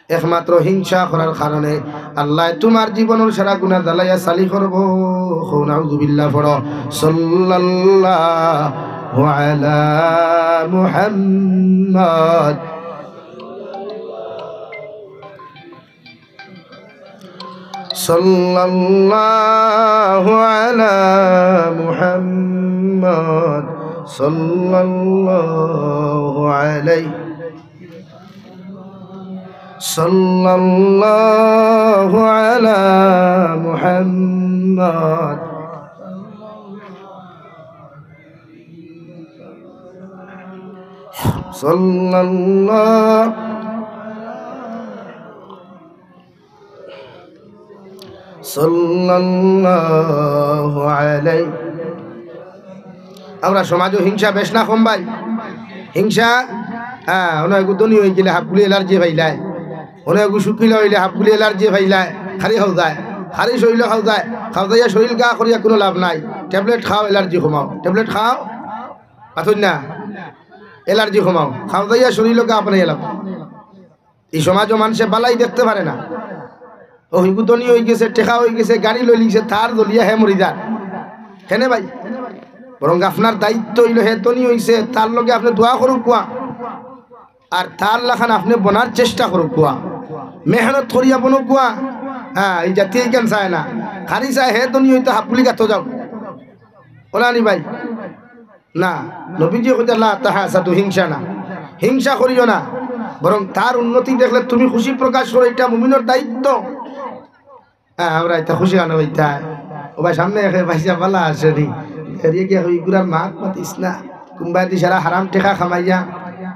একমাত্র হিংসা করার কারণে আল্লায় তুমার জীবনর সারা গুনা জ্বালাইয়া ছালি করবো। কও নাউজুবিল্লাহ পড়ো। সাল্লাল্লাহু আলা মুহাম্মাদ। صلى الله على محمد، صلى الله عليه، صلى الله على محمد، صلى الله সাল্লাল্লাহু আলাইহি। আমরা সমাজো হিংসা বেশ না কম ভাই? হিংসা, হ্যাঁ, অনো এগু ধনী অইগেলে হাফগুলি allergy পাইলায়, অনো এগু শুকিলা অইলে হাফগুলি allergy পাইলায়, খালি খাওজায়, খালি শরীলো খাওজায়, খাওজাইয়া শরীল গা করিয়া কুনু লাভ নাই। Tablet খাও, allergy কমাও, tablet খাও, পাথর না, allergy কমাও, খাওজাইয়া শরীলো গা পানাইয়া লাভ। ই সমাজো মানষে ভালাই দেখতে পারে না। অউ হিগু ধনী অইগেছে, টেকা অইগেছে, গাড়ি লইলিছে, তার জ্বলিয়া হে মরি যার। কেনে ভাই? বরং আপনার দায়িত্ব অইলো, হে ধনী অইছে, তার লগে আপনে দোয়া করউক্কা, আর তার লাখান আপনে বনার চেষ্টা করউক্কা, মেহনত করিয়া বনউক্কা। হ্যাঁ, ই জাতিয়ে ইখান চায় না, খালি চায় হে ধনী অইতো, হাফগুলি গাতো যাও। অলা নি ভাই? না, নবীজিয়ে কইতা, "লা তাহাসাদু", হিংসা না, হিংসা করিও না, বরং তার উন্নতি দেখলে তুমি খুশি প্রকাশ করো, ইটা মুমিনর দায়িত্ব। হ্যাঁ, আমরা ইতা খুশি কানো অইতা। ও ভাই, সামনে একে ভাইসাব ভালা আছে নি? এরিয়ে গিয়া কই, "ইগুরার মাত মাতিস না।" কুনবায়দি সারা হারাম টেকা কামাইয়া,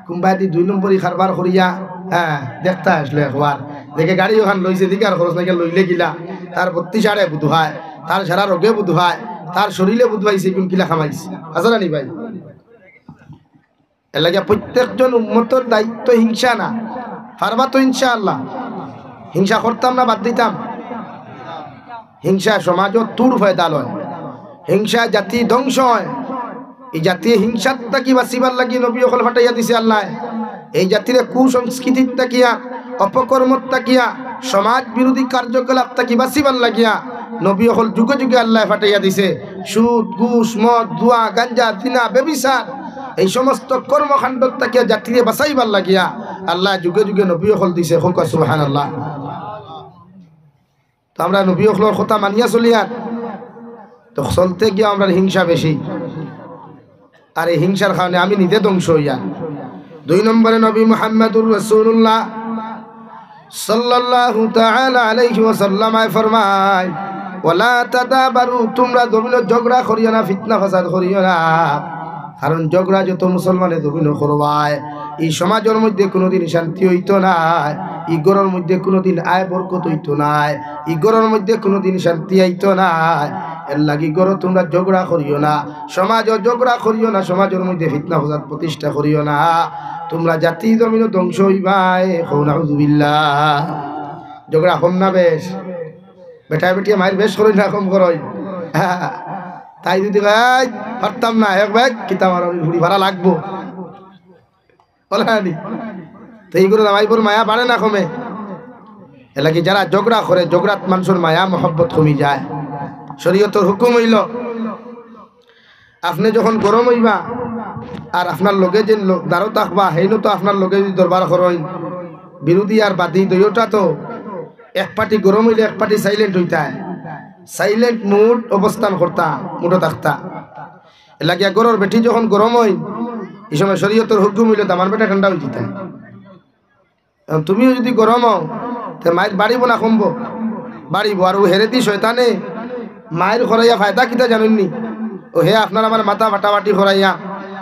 কুনবায়দি দুই নম্বরি কারবার করিয়া, হ্যাঁ, দেখতা আসলে একবার। দেখে গাড়ি অখান লইছে, দিকার খরচ নাকি লইলে গিলা, তার বত্তি সারে বুধ হয়। তার সারা রোগে বুধ হয়, তার শরীলে বুধ হইছে, কোন কিলা খামাইছে। আছে না নি ভাই? এর লাগি প্রত্যেকজন উম্মতর দায়িত্ব হিংসা না। পারবা তো ইনশাআল্লাহ? হিংসা করতাম না বাদ দিতাম? হিংসা সমাজও তুড় পয়দা লয়, হিংসা জাতি ধ্বংস হয়। এই জাতি হিংসার থাকি বাঁচিবার লাগি নবী অকল ফাটাইয়া দিছে আল্লাহ। এই জাতিরে কুসংস্কৃতির থাকিয়া, অপকর্মর থাকিয়া, সমাজ বিরোধী কার্যকলাপ থাকি বাঁচিবার লাগিয়া নবী অকল যুগে যুগে আল্লায় পাঠাইয়া দিছে। সুদ, ঘুষ, মদ, জুয়া, গাঞ্জা, জিনা, ব্যভিচার, এই সমস্ত কর্মকাণ্ড থাকিয়া জাতিরে বাঁচাইবার লাগিয়া আল্লায় যুগে যুগে নবী অকল দিছে। কউক্কা সুবহানাল্লাহ। তো আমরা নবী অকলর কথা মানিয়া চলিয়ার, তো চলতে গিয়া আমরার হিংসা বেশি। আর এই হিংসার কারণে আমি নিজে ধ্বংস অইয়ার। দুই নম্বরে নবী মুহাম্মাদুর রাসূলুল্লাহ সাল্লাল্লাহু তাআলা আলাইহি ওয়াসাল্লাম আয় ফরমায়, "ওয়ালা তাদাবারু, তুমরা জমিনো ঝগড়া করিও না, ফিতনা ফাসাদ করিও না।" কারণ ঝগড়া যত মুসলমানে জমিনো করবায়, ই সমাজর মধ্যে কুনুদিন শান্তি অইতো নায়, ই ঘরর মধ্যে কুনুদিন আয় বরকত অইতো নায়, ই ঘরর মধ্যে কুনুদিন শান্তি আইতো নায়। এরলাগি ঘরো তুমরা ঝগড়া করিও না, সমাজো ঝগড়া করিও না, সমাজর মধ্যে ফিতনা ফাসাদ প্রতিষ্ঠা করিও না। তুমরা জাতি জমিনো ধ্বংস অইবায়। কও নাউজুবিল্লাহ। ঝগড়া কম না বেশ? বেটায় বেটিয়ে মাইর বেশ করইন না কম করইন? তাই যদি কয়, "এই, পারতাম না, এক ব্যাগ কিতা মারো, ফুড়ি ফারা লাগবো।" বলে না নি? তো ই ঘরো জামাইবর মায়া বাড়ে না কমে? এরলাগি যারা ঝগড়া করে, ঝগড়াত মানষর মায়া মহব্বত কমি যায়। শরীয়তর হুকুম অইলো, আপনে যখন গরম অইবা আর আপনার লগে যে লো-, দারো থাকবা, হেইনও তো আপনার লগে যদি দরবার করইন, বিরোধী আর বাদী দুইওটা তো এক পার্টি গরম অইলে এক পার্টি silent অইতায়, silent mood অবস্থান করতা, mood-ও থাকতা। এরলাগি ঘরর বেটি যখন গরম অইন, ই সময় শরীয়তর হুকুম অইলো দামান বেটা ঠান্ডা অইযিতা। এখন তুমিও যদি গরম অও, তে মাইর বাড়িবো না কমবো? বাড়িবো। আর অউ হেরেদি শয়তানে মাইর করাইয়া ফায়দা কিতা জানইন নি? অউ হে আপনার আমার মাথা ফাটাফাটি করাইয়া,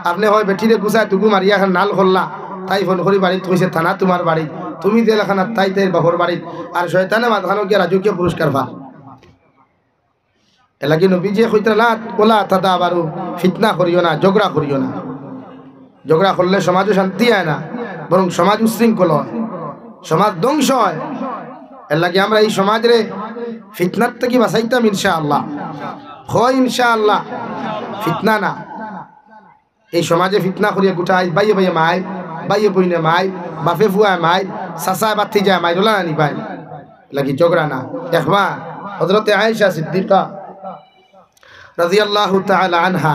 আপনে কয় বেটিরে গুছায় তুগু মারিয়া খান নাল করলা, তাই ফোন করি বাড়িত কইছে থানা তুমার বাড়িত, তুমি জেলখানাত, তাই তাইর বাপর বাড়িত, আর শয়তানে মাঝখানো গিয়া রাজকীয় পুরস্কার পায়। এরলাগি নবীজিয়ে কইতরা, "লা, ওয়ালা তাদাবারু, ফিতনা করিও না, ঝগড়া করিও না।" ঝগড়া করলে সমাজো শান্তি অয় না, বরং সমাজ উশৃঙ্খল অয়, সমাজ ধ্বংস অয়। এরলাগি আমরা ই সমাজরে ফিতনার থাকি বাঁচাইতাম ইনশাআল্লাহ। কও ইনশাআল্লাহ, ফিতনা না। এই সমাজে ফিতনা করিয়া গুটা আইজ ভাইয়ে ভাইয়ে মাইর, ভাইয়ে বইনে মাইর, বাপে ফুয়ায় মাইর, চাচায় ভাতিজায় মাইর, অলা না নি ভাই? এরলাগি ঝগড়া না। একবার হযরতে আয়েশা সিদ্দিকা রাদিয়াল্লাহু তাআলা আনহা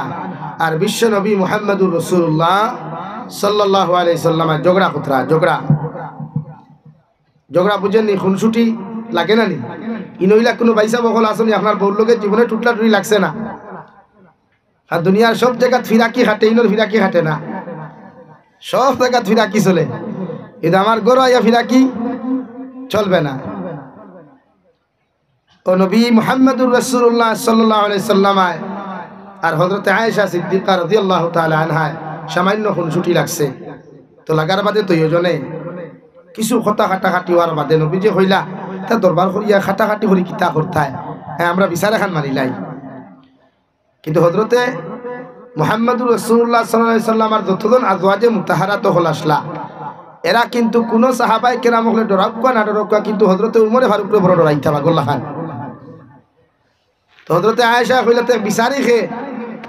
আর বিশ্ব নবী মুহাম্মাদুর রাসূলুল্লাহ সাল্লাল্লাহু আলাইহি সাল্লাম ঝগড়া করতরা, ঝগড়া। ঝগড়া বুঝেন নি, খুনসুটি লাগে না নি? ইন অইলা কুনু ভাইসাব অকল আছইন নি, আপনার বউর লগে জীবনে টুটলা টুটি লাগছে না? আর দুনিয়ার সব জাগাত ফিরাকি খাটে, ইনর ফিরাকি খাটে না, সব জাগাত ফিরাকি চলে, কিন্তু আমার ঘরো আইয়া ফিরাকি চলবে না। ও নবী মুহাম্মাদুর রাসূলুল্লাহ সাল্লাল্লাহু আলাইহি সাল্লাম আয় আর হযরতে আয়েশা সিদ্দিকা রাদিয়াল্লাহু তাআলা আনহায় সামান্য খুনসুটি লাগছে। তো লাগার বাদে দুইওজনে কিছু কথা কাটাকাটি অওয়ার বাদে নবীজিয়ে কইলা, "তা দরবার করিয়া কাটাকাটি করি কিতা করতায়? হ্যাঁ, আমরা বিচার এখান মারিলাই।" কিন্তু হযরতে মুহাম্মাদুর রাসূলুল্লাহ সাল্লাল্লাহু আলাইহি সাল্লাম আর যতজন আজওয়াজে মুতাহহারাত অকল আছলা, এরা কিন্তু কুনু সাহাবায়ে কেরাম অকলে ডরাউক্কা না ডরাউক্কা, কিন্তু হযরতে উমরে ফারুকরে বড় ডরাইতা পাগল লাখান। তো হযরতে আয়েশা কইলা, "তে বিচারি কে?"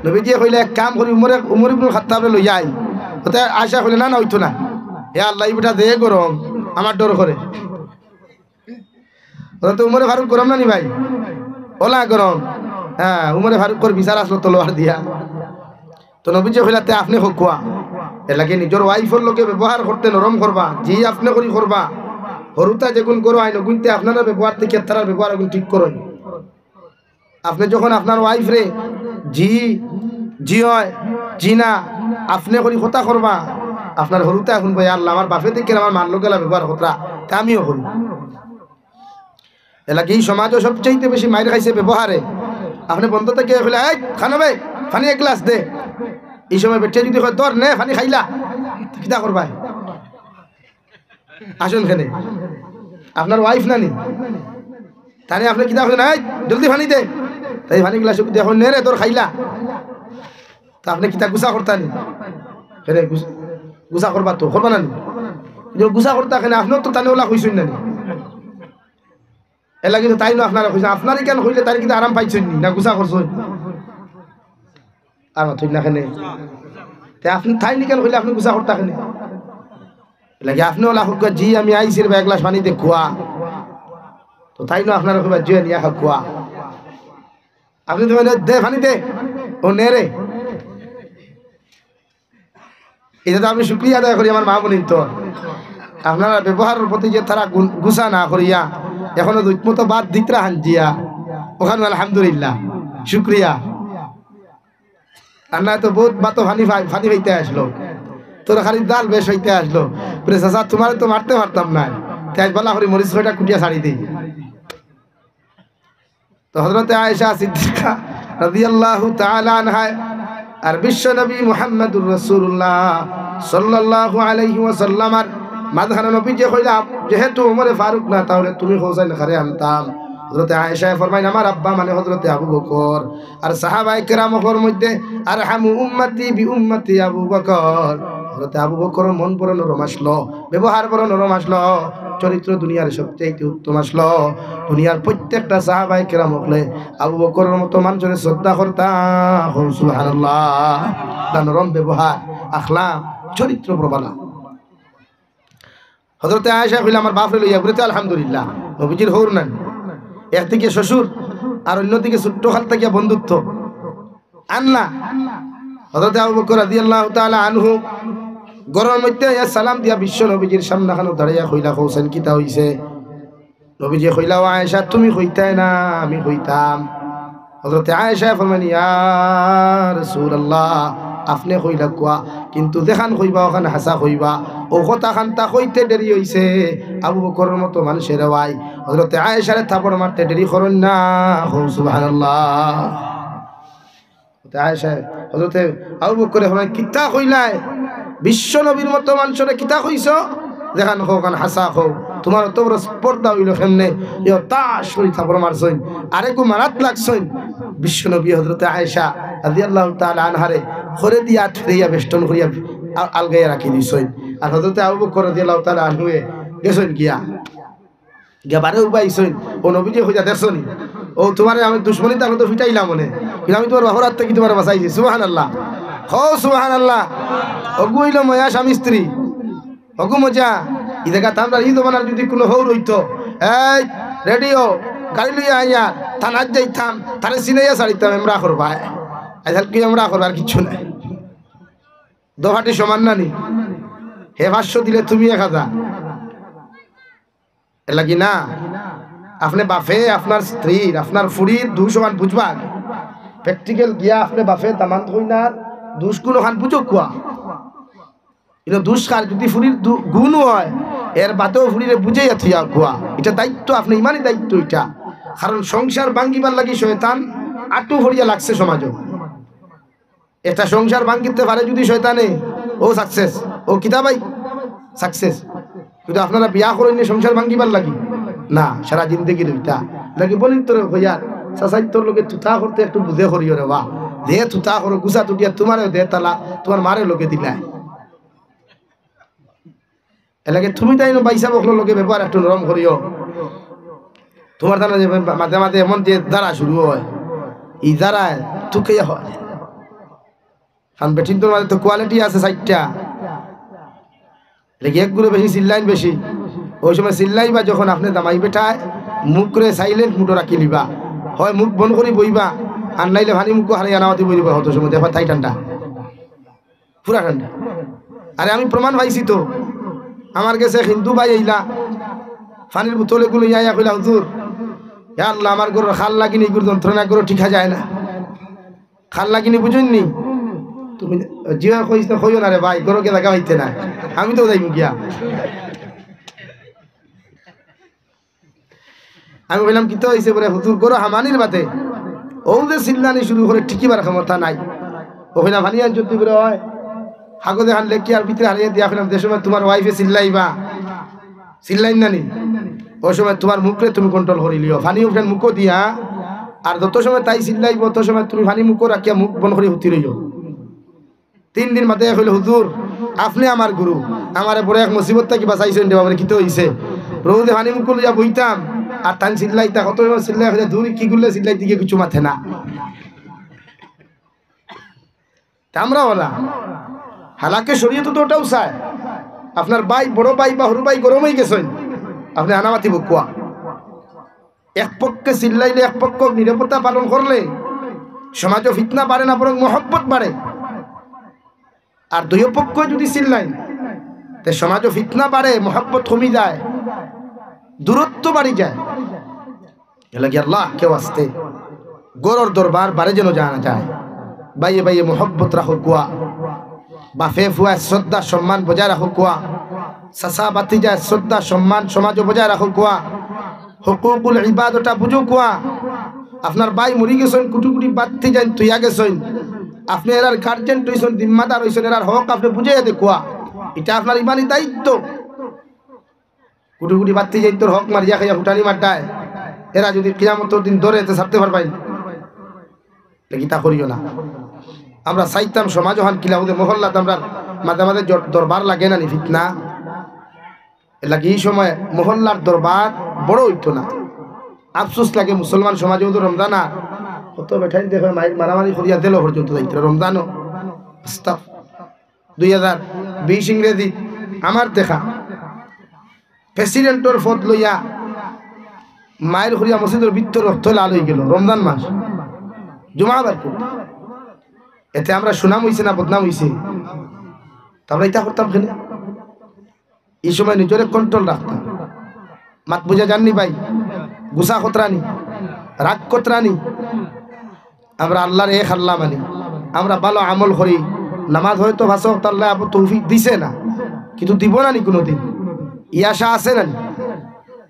নবীজিয়ে কইলা, "এক কাম করি, উমরে, উমর ইবনুল খাত্তাবরে লইয়া আই।" তো তে আয়েশা কইলা, "না, না, অইতো না। হে আল্লাহ, ই বেটা যে গরম, আমার ডর করে।" হযরতে উমরে ফারুক গরম না নি ভাই? অলা গরম। হ্যাঁ, উমরে ফারুকর বিচার আছলো তলোয়ার দিয়া। তো নবীজিয়ে কইলা, "তে আপনে কউক্কা।" এরলাগি নিজর ওয়াইফর লগে ব্যবহার করতে নরম করবা, জি আপনে করি করবা। হুরুতা যেগুন ঘরো আইন, অগুনতে আপনারার ব্যবহার থাকি তারার ব্যবহার অগুন ঠিক করইন। আপনে যখন আপনার ওয়াইফরে জি, জি অয়, জি না, আপনে করি কথা করবা, আপনার হুরুতায় হুনবো, "ইয়া আল্লাহ, আমার বাপে থাকি আমার মার লগে অলা ব্যবহার করতরা, তে আমিও করি।" এরলাগি ই সমাজো সবচাইতে বেশি মাইর খাইছে ব্যবহারে। আপনে বন্ধ থাকিয়া কইলা, "এই, খানো বে, পানি এক গ্লাস দে।" ই সময় বেটিয়ে যদি কয়, "ধর নে, পানি খাইলা," তে কিতা করবায়? আছইন কেনে? আপনার ওয়াইফ না নি? তারে আপনে কিতা কইন, "এই, জলদি পানি দে।" তাই পানি গ্লাস দেখইন, "নে রে, তোর খাইলা।" তে আপনে কিতা গুসা করতা নি? কেনে গুস-, গুসা করবা তো, করবা না নি? যে গুসা করতা কেনে, আপনে তো তানে অলা কইছইন না নি? এরলাগি তো তাইনও আপনারে কইছইন, আপনারে কেনে কইলে তাইন কিতা আরাম পাইছইন নি? না গুসা করছইন? আর মাতইন না কেনে? তে আপনে তাইন কেনে কইলে আপনে গুসা করতা কেনে? এরলাগি আপনে অলা কউক্কা, "জি, আমি আইছি রে বা, এক গ্লাস পানি দে, খুয়া।" তো তাইনও আপনারে কইবা, "জি, নিয়া খা, খুয়া।" আপনি তো মানে, "দে, পানি দে।" ও নে রে। ইটা তো আমি শুকরিয়া আদায় করি আমার মা বোনিন্তর। আপনারার ব্যবহারর প্রতি যে তারা গুন-, গুসা না করিয়া, এখনো দুই মতো ভাত দিতরা হাঞ্জিয়া, অখানো আলহামদুলিল্লাহ, শুকরিয়া। আর না তো বউত ভাতো পানি পাই-, পানি পাইতে আসলো, তরকারির ডাল বেশ হইতে আসলো। বলে, "চাচা, তুমারে তো মারতে পারতাম না, তে আইজ বালা করি মরিচ কয়টা কুটিয়া ছাড়ি দেই।" তো হযরতে আয়েশা সিদ্দিকা রাদিয়াল্লাহু তাআলা আনহা আর বিশ্বনবী মুহাম্মাদুর রাসূলুল্লাহ সাল্লাল্লাহু আলাইহি ওয়াসাল্লামর মাঝখানো নবীজি কইলা, "যেহেতু ওমরে ফারুক না, তাহলে তুমি কও চাইন কারে আনতাম।" হযরতে আয়েশায় ফরমাইন, "আমার আব্বা মানে হযরতে আবু বকর।" আর সাহাবায়ে কেরাম অকলর মধ্যে আরহামু উম্মতি বি উম্মতি আবু বকর। হযরতে আবু বকরর মন বড় নরম আসলো, ব্যবহার বড় নরম আসলো, চরিত্র দুনিয়ার সবচাইতে উত্তম আসলো। দুনিয়ার প্রত্যেকটা সাহাবায়ে কেরাম অকলে আবু বকরর মতো মানষরে শ্রদ্ধা করতা। কও সুবহানাল্লাহ। তার নরম ব্যবহার, আখলাক, চরিত্র বড় ভালা। হযরতে আয়েশা কইলা, "আমার বাফরে লইয়া ঘুরে তো আলহামদুলিল্লাহ।" নবীজির হউর নানি, একদিকে শ্বশুর আর অন্যদিকে ছোট্ট খাল থাকিয়া বন্ধুত্ব। আনলা হযরতে আবু বকর রাদিয়াল্লাহু তাআলা আনহু ঘরর মধ্যে আইয়া সালাম দিয়া বিশ্ব নবীজির সামনাখানো দাঁড়াইয়া কইলা, "কও চাইন কিতা অইছে?" নবীজি কইলা, "ও আয়েশা, তুমি কইতায় না, আমি কইতাম।" হযরতে আয়েশায় ফরমাইন, "ইয়া রাসূলুল্লাহ, আপনে কইলা কুয়া, কিন্তু যেখান কইবা অখান হাছা কইবা। অউ কথাখান তা কইতে দেরি অইছে, আবু বকরর মতো মানষে রে ভাই, হযরতে আয়েশারে থাপড় মারতে দেরি করইন না।" কও সুবহানাল্লাহ। হযরতে আয়েশা, হযরতে আবু বকরে ফরমাইন, "কিতা কইলায়? বিশ্ব নবীর মতো মানষরে কিতা কইছো? যেখান কও, অখান হাছা কও। তুমার অত বড় স্পর্ধা অইলো কেমনে?" ইয়ো তাশ করি থাপড় মারছইন, আরেকগু মারাত লাগছইন। বিশ্ব নবী হযরতে আয়েশা রাদিয়াল্লাহু তাআলা আনহারে খরে দিয়া আত ফিরাইয়া বেষ্টন করিয়া আ-, আলগাইয়া রাখি দিছইন। আর হযরতে আবু বকর রাদিয়াল্লাহু তাআলা আনহুয়ে গেছইন গিয়া। গিয়া বারে উবাইছইন, ও নবীজি কইতা, "দেখছো নি? ও তুমারে আমি দুশমনি থাকলে তো ফিটাইলাম অনে, কিন্তু আমি তুমার বাফর আত থাকি তুমারে বাঁচাইছি।" সুবহানাল্লাহ। কও সুবহানাল্লাহ। অগু অইলো ময়া স্বামী স্ত্রী। অগু মজা। ই জাগাত আমরার ই জমানার যুদি কুনু হউর অইতো, এই রেডিও, গাড়ি লইয়া আইয়া, থানাত যাইতাম, তারে চিনাইয়া ছাড়িতাম, এমরা করবায়। আইজকাল কি এমরা করবা, আর কিচ্ছু নাই। দফাটি সমান না নি? হে পাঁচশো দিলে তুমি এক হাজার। এরলাগি না, আপনে বাফে আপনার স্ত্রীর, আপনার ফুড়ির দুষ অখান বুঝবা আগে। Practical গিয়া আপনে বাফে দামান্দ কইনার দুষ গুণ অখান বুঝউক্কা। ইনো দুষ কার, যুদি ফুড়ির দু-, গুণ অয়, এর বাদেও ফুড়িরে বুঝাইয়া থইয়া আউক্কা। ইটা দায়িত্ব, আপনে ইমানি দায়িত্ব ইটা। কারণ সংসার ভাঙ্গিবার লাগি শয়তান আটু ফড়িয়া লাগছে সমাজো। একটা সংসার ভাঙ্গিতে পারে যুদি শয়তানে, ও success, ও কিতা ভাই? Success। কিন্তু আপনারা বিয়া করইন নি সংসার ভাঙ্গিবার লাগি? না, সারা জিন্দেগি রইতা। লাগি বলিন তোরে কইয়ার, চাচাইন্তর লগে তুতা করতে একটু বুঝে করিও রে বা। যে তুতা করো, গুছা তুটিয়া তুমারেও দে তালা, তুমার মারে লগে দিলায়। এরলাগি তুমি তাইন ভাইসাব অকলর লগে ব্যবহার একটু নরম করিও। তুমার তাইন যে মাঝে মাঝে এমন যে যারা শুরু অয়, ই যারা তুকে অয়। কারণ বেটিন্তর মাঝে তো quality আছে চাইরটা। এরলাগি এক গুরু বেশি চিল্লাইন বেশি। অউ সময় চিল্লাইবা যখন আপনে জামাই বেটায় মুখরে silent mode-ও রাখিলিবা। হয় মুখ বন্ধ করি বইবা, আর নাইলে পানি মুখ হারাইয়া নামাতি বইবা, অত সময় দেখবা তাই ঠান্ডা। পুরা ঠান্ডা। আরে আমি প্রমাণ পাইছি তো, আমার গেছে এক হিন্দু ভাই আইলা, পানির বোতল এগু লইয়া আইয়া কইলা, "হুজুর, ইয়া আল্লাহ, আমার ঘরর খাল লাগিনি, ইগুর যন্ত্রণা ঘরো টিকা যায় না।" খাল লাগিনি বুঝইন নি? তুমি জিও কইছ না, কইও না রে ভাই, ঘরো গিয়া জাগা পাইতে না, আমি তো যাইমু গিয়া। আমি কইলাম, "কিতা অইছে?" বলে, "হুজুর, ঘরো হামানির বাদে অউ যে চিল্লানি শুরু করে, টিকিবার ক্ষমতা নাই।" অউ কইলাম, "পানি আনছো তুই?" বলে, "অয়।" কাগজ এখান লেখি আর ভিতরে হারাইয়া দিয়া কইলাম, "যে সময় তুমার wife-এ চিল্লাইবা, চিল্লাইন না নি, অউ সময় তুমার মুখরে তুমি control করিলিও। পানি উঠান মুখো দিয়া, আর যত সময় তাই চিল্লাইবো, অত সময় তুমি পানি মুখো রাখিয়া মুখ বন্ধ করি হুতি রইও।" তিন দিন বাদে কইলো, "হুজুর, আপনে আমার গুরু, আমারে বড় এক মুসিবত থাকি বাঁচাইছইন রে বাবা রে, কিতা অইছে?" রোদে পানি মুখ লইয়া বইতাম, আর তাইন চিল্লাইতা, কত সময় চিল্লাই, কইতা, "দূর, কি গুল্লে চিল্লাইতে গিয়া কিচ্ছু মাতে না।" তা আমরা ওলা, হালাকে শরীয়ত তো ওটাও চায়, আপনার ভাই, বড় ভাই বা হুরু ভাই গরম অইগেছইন, আপনে আনামাতি বকুয়া। এক পক্ষে চিল্লাইলে, এক পক্ষ নীরবতা পালন করলে, সমাজো ফিতনা বাড়ে না, বরং মহব্বত বাড়ে। আর দুইও পক্ষ যুদি চিল্লাইন, তে সমাজো ফিতনা বাড়ে, মহব্বত কমি যায়, দূরত্ব বাড়ি যায়। এর লাগি আল্লাহকে ওয়াস্তে ঘরর দরবার বারে যেন জানা যায়। ভাইয়ে ভাইয়ে মহব্বত রাখো কুয়া, বাফে ফুয়ায় শ্রদ্ধা সম্মান বজায় রাখো কুয়া, চাচা ভাতিজায় শ্রদ্ধা সম্মান সমাজো বজায় রাখো কুয়া, হকুকুল ইবাদটা বুঝো কুয়া। আপনার ভাই মরি গেছইন, কুটি কুটি ভাতিজাইন থইয়া গেছইন, আপনে এরার গার্জেন অইছইন, জিম্মাদার অইছইন, এরার হক আপনে বুঝাইয়া দে কুয়া। ইটা আপনার ইমানি দায়িত্ব। কুটি কুটি ভাতিজাইন্তর হক মারিয়া খাইয়া ফুটানি মারতায়, এরা যুদি কিয়ামতর দিন ধরে, তে ছাড়তে পারবায় নি? তে কিতা করিও না। আমরা চাইতাম সমাজ অখান কিলা অউদে মহল্লাত আমরার মাঝে মাঝে জট দরবার লাগে না নি ফিতনা? এর লাগি ই সময় মহল্লার দরবার বড় অইতো না। আফসোস লাগে মুসলমান সমাজো অউদে রমজান আর কত বেটাইন দেখো মাইর মারামারি করিয়া জেলো পর্যন্ত যাইতরা রমজানো। আস্তাগ-, দুই হাজার বিশ ইংরেজি আমার দেখা প্রেসিডেন্টর পদ লইয়া মাইর করিয়া মসজিদর ভিতর রক্ত লাল অইগেলো রমজান মাস, জুমা বারকুত। এতে আমরার সুনাম অইছে না বদনাম অইছে? তে আমরা ইতা করতাম কেনে? ই সময় নিজরে কন্ট্রোল রাখতাম। মাত বুঝা যার নি ভাই? গুসা করতরা নি, রাগ করতরা নি। আমরা আল্লারে এক আল্লা মানি, আমরা ভালা আমল করি, নামাজ হয়তো পাঁচ ওয়াক্ত আল্লায় আবু তৌফিক দিছে না, কিন্তু দিবো না নি কুনুদিন? ই আশা আছে না নি?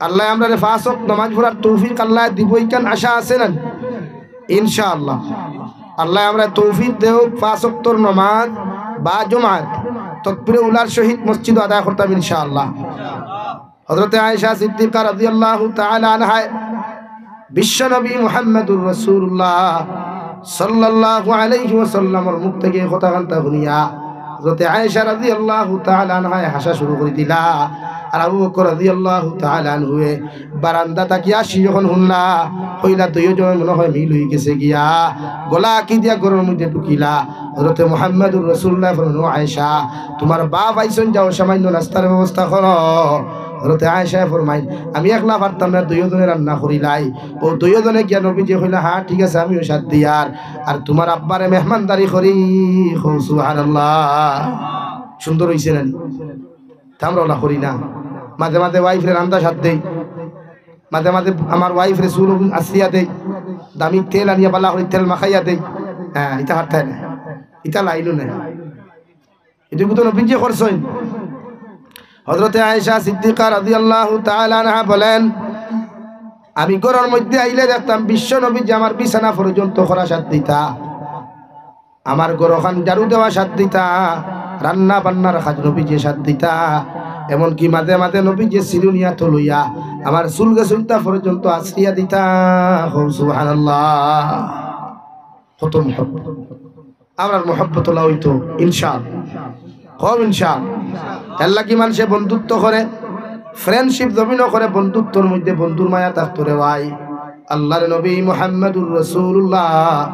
আল্লায় আমরারে পাঁচ ওয়াক্ত নামাজ পড়ার তৌফিক আল্লায় দিবো, ইখান আশা আছে না নি? ইনশাআল্লাহ। আল্লায় আমরারে তৌফিক দেউক, পাঁচ ওয়াক্তর নামাজ বা জুমাত তকবিরে উলার সহিত মসজিদো আদায় করতাম ইনশাআল্লাহ। হযরতে আয়েশা সিদ্দিকা রাদিয়াল্লাহু তাআলা আনহায় বিশ্বনবী মুহাম্মাদুর রাসূলুল্লাহ সাল্লাল্লাহু আলাইহি ওয়াসাল্লামর মুখ থাকি কথাখানতা হুনিয়া হযরতে আয়েশা রাদিয়াল্লাহু তাআলা আনহায় হাসা শুরু করি দিলা। আর আবু বকর রাদিয়াল্লাহু তাআলা আনহুয়ে বারান্দা থাকি আশি যখন হুনলা, কইলা, দুইও জনর মনে হয় মিল অইগেছে গিয়া। গলা আকি দিয়া ঘরর মধ্যে ঢুকিলা। হযরতে মুহাম্মাদুর রাসূলুল্লাহ ফরমাইন, "ও আয়েশা, তুমার বাপ আইছইন, যাও সামান্য নাস্তার ব্যবস্থা করো।" হযরতে আয়েশায় ফরমাইন, "আমি একলা পারতাম না, দুইও জনে রান্না করিলাই।" অউ দুইও জনে গিয়া নবীজিয়ে কইলা, "হ্যাঁ, ঠিক আছে, আমিও সাথ দিয়ার। আর তুমার আব্বারে মেহমানদারি করি।" কও সুবহানাল্লাহ। সুন্দর অইছে না নি? তে আমরা অলা করি না। মাঝে মাঝে ওয়াইফরে রান্দা সাথ দেই, মাঝে মাঝে আমার ওয়াইফরে চুল আছড়িয়া দেই, দামি তেল আনিয়া ভালা করি তেল মাখাইয়া দেই। হ্যাঁ, ইতা পারতায় না, ইতা লাইনও নাই। ইতা তো নবীজিয়ে করছইন। হযরতে আয়েশা সিদ্দিকা রাদিয়াল্লাহু তাআলা আনহা বলেন, আমি ঘরর মধ্যে আইলে দেখতাম বিশ্বনবীজিয়ে আমার বিছানা পর্যন্ত খোরা সাথ দিতা। আমার ঘরখান ঝাড়ু দেওয়া সাথ দিতা, রান্না বান্নার কাজ নবীজিয়ে সাথ দিতা, এমনকি মাঝে মাঝে নবীজিয়ে চিরুনি আতো লইয়া আমার চুল গেছইনতা পর্যন্ত আছড়িয়া দিতা। কও সুবহানাল্লাহ। কত মহব্বত। আমরার মহব্বত অলা অইতো ইনশাআল্লাহ। কও ইনশাআল্লাহ। এর লাগি মানষে বন্ধুত্ব করে, ফ্রেন্ডশিপ জমিনো করে, বন্ধুত্বর মধ্যে বন্ধুর মায়া থাকতো রে ভাই। আল্লাহর নবী মুহাম্মাদুর রাসূলুল্লাহ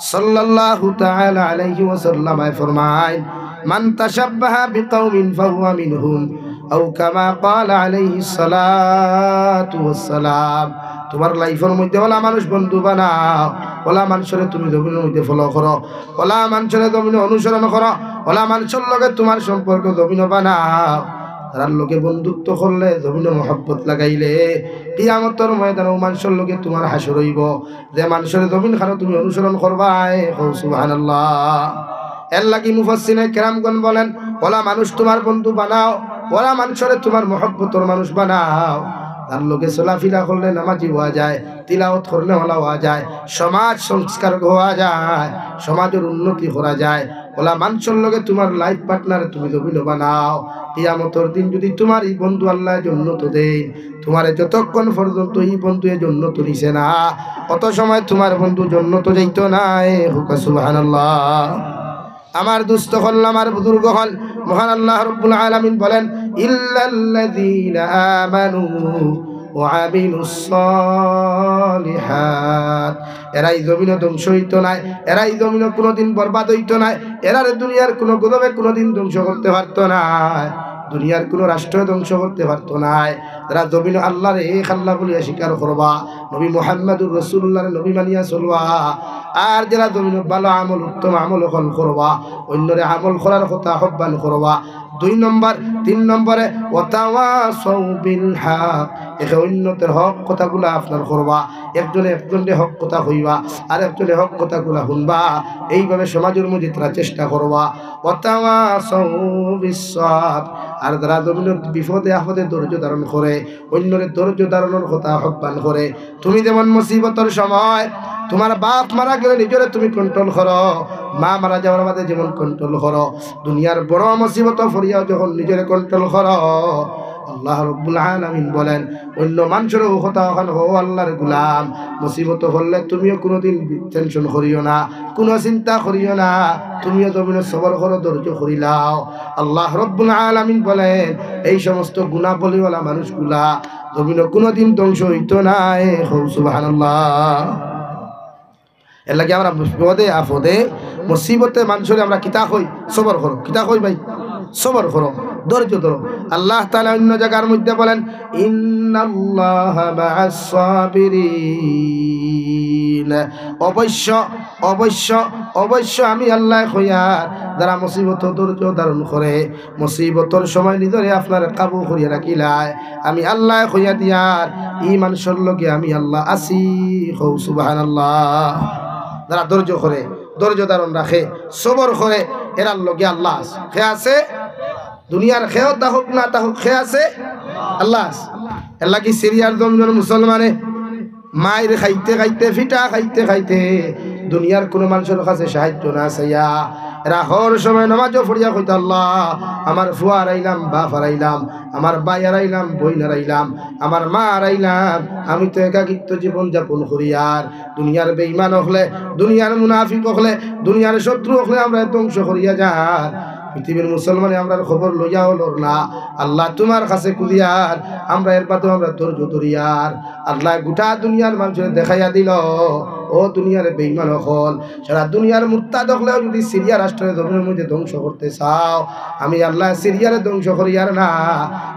সাল্লাল্লাহু তাআলা আলাইহি ওয়াসাল্লাম ফরমাইন, "মান তাশাব্বাহা বিকাওমিন ফাহুয়া মিনহুম, আও কামা ক্বালা আলাইহিস সালাতু ওয়াস সালাম।" তুমার লাইফর মধ্যে অলা মানুষ বন্ধু বানাও, অলা মানষরে তুমি জমিনর মধ্যে ফলো করো, অলা মানষরে জমিনো অনুসরণ করো, অলা মানষর লগে তুমার সম্পর্ক জমিনো বানাও। তারার লগে বন্ধুত্ব করলে, জমিনো মহব্বত লাগাইলে, কিয়ামতর ময়দানো অউ মানষর লগে তুমার হাশর অইবো। যে মানষর জমিনখানো তুমি অনুসরণ করবায়, কও সুবহানাল্লাহ। এর লাগি মুফাসসিরিনে কেরামগণ বলেন, অলা মানুষ তুমার বন্ধু বানাও, অলা মানষরে তুমার মহব্বতর মানুষ বানাও, যার লগে চলাফিরা করলে নামাজি অওয়া যায়, তিলাওত করলে অলা অওয়া যায়, সমাজ সংস্কারক অওয়া যায়, সমাজর উন্নতি করা যায়। অলা মানষর লগে তুমার লাইফ পার্টনার তুমি জমিনো বানাও। কিয়ামতর দিন যুদি তুমার ই বন্ধু আল্লায় জন্নতো দেইন, তুমারে যতক্ষণ পর্যন্ত ই বন্ধুয়ে জন্নতো নিছে না, অত সময় তুমার বন্ধু জন্নতো যাইতো নায়। কও সুবহানাল্লাহ। আমার দোস্ত অকল, আমার বুজুর্গ অকল, মহান আল্লাহ রাব্বুল আলামিন বলেন, "ইল্লাল্লাযীনা আমানু ওয়া আমিলুস সালিহাত।" এরা ই জমিনো ধ্বংস অইতো নায়, এরা ই জমিনো কুনুদিন বরবাদ অইতো নায়, এরারে দুনিয়ার কুনু গজবে কুনুদিন ধ্বংস করতে পারতো নায়, দুনিয়ার কুনু রাষ্ট্র ধ্বংস করতে পারতো নায়। যারা জমিনো আল্লারে এক আল্লা বলিয়া স্বীকার করবা, নবী মুহাম্মাদুর রাসূলুল্লাহরে নবী মানিয়া চলবা, আর যারা জমিনো ভালা আমল, উত্তম আমল অকল করবা, অইন্যরে আমল করার কথা আহ্বান করবা। দুই নম্বর, তিন নম্বরে, "ওয়াতাওয়াসাউ বিল হক", একে অইন্যতর হক কথাগুলা আপনার করবা, একজনে একজনরে হক কথা কইবা, আর একজনে হক কথাগুলা হুনবা। এইভাবে সমাজর মধ্যে তারা চেষ্টা করবা। "ওয়াতাওয়াসাউ বিস সবর", আর যারা জমিনো বিপদে আপদে ধৈর্য ধারণ করে, অইন্যরে ধৈর্য ধারণর কথা আহ্বান করে। তুমি যেমন মুসিবতর সময় তুমার বাপ মারা গেলে নিজরে তুমি control করো, মা মারা যাওয়ার বাদে যেমন control করো, দুনিয়ার বড় মুসিবতো পড়িয়াও যখন নিজরে control করো, আল্লাহ রব্বুল আলামিন বলেন, অইন্য মানষরও কথা অখান, "ও আল্লাহর গুলাম, মুসিবতো পড়লে তুমিও কুনুদিন tension করিও না, কুনু চিন্তা করিও না, তুমিও জমিনো সবর করো, ধৈর্য করিলাও।" আল্লাহ রব্বুল আলামিন বলেন, এই সমস্ত গুণাবলীওয়ালা মানুষগুলা জমিনো কুনুদিন ধ্বংস অইতো নায়। কও সুবহানাল্লাহ। এরলাগি আমরা বিপদে আপদে মুসিবতে মানষরে আমরা কিতা কই? সবর করো। কিতা কই ভাই? সবর করো, ধৈর্য ধরো। আল্লাহ তাআলা অইন্য জাগার মধ্যে বলেন, "ইন্নাল্লাহা মাআস সাবিরিন।" অবশ্য, অবশ্য, অবশ্য আমি আল্লায় কইয়ার, যারা মুসিবতো ধৈর্য ধারণ করে, মুসিবতর সময় নিজরে আপনার কাবু করিয়া রাখিলায়, আমি আল্লায় কইয়া দিয়ার, ই মানষর লগে আমি আল্লাহ আছি। কও সুবহানাল্লাহ। যারা ধৈর্য করে, ধৈর্য ধারণ রাখে, সবর করে, এরার লগে আল্লাহ আছে। কে আছে? দুনিয়ার কেউ থাকুক না থাকুক, কে আছে? আল্লাহ আছে। এরলাগি সিরিয়ার জমিনর মুসলমানে মাইর খাইতে খাইতে, ফিটা খাইতে খাইতে, দুনিয়ার কুনু মানষর কাছে সাহায্য না চাইয়া, এরা হর সময় নামাজও পড়িয়া কইতা, "আল্লাহ, আমার ফুয়া হারাইলাম, বাপ হারাইলাম, আমার ভাই হারাইলাম, বইন হারাইলাম, আমার মা হারাইলাম, আমি তো একাকিত্ব জীবন যাপন করিয়ার।" দুনিয়ার বেঈমান অকলে, দুনিয়ার মুনাফিক অকলে, দুনিয়ার শত্রু অকলে আমরারে ধ্বংস করিয়া যার। পৃথিবীর মুসলমানে আমরার খবর লইয়াও লর না। আল্লাহ, তুমার কাছে খুজিয়ার, আমরা এর বাদেও আমরা ধৈর্য ধরিয়ার। আল্লায় গুটা দুনিয়ার মানষরে দেখাইয়া দিল, ও দুনিয়ার বেঈমান অকল, সারা দুনিয়ার মুরতাদ অকলেও যুদি সিরিয়া রাষ্ট্ররে জমিনর মধ্যে ধ্বংস করতে চাও, আমি আল্লায় সিরিয়ারে ধ্বংস করিয়ার না,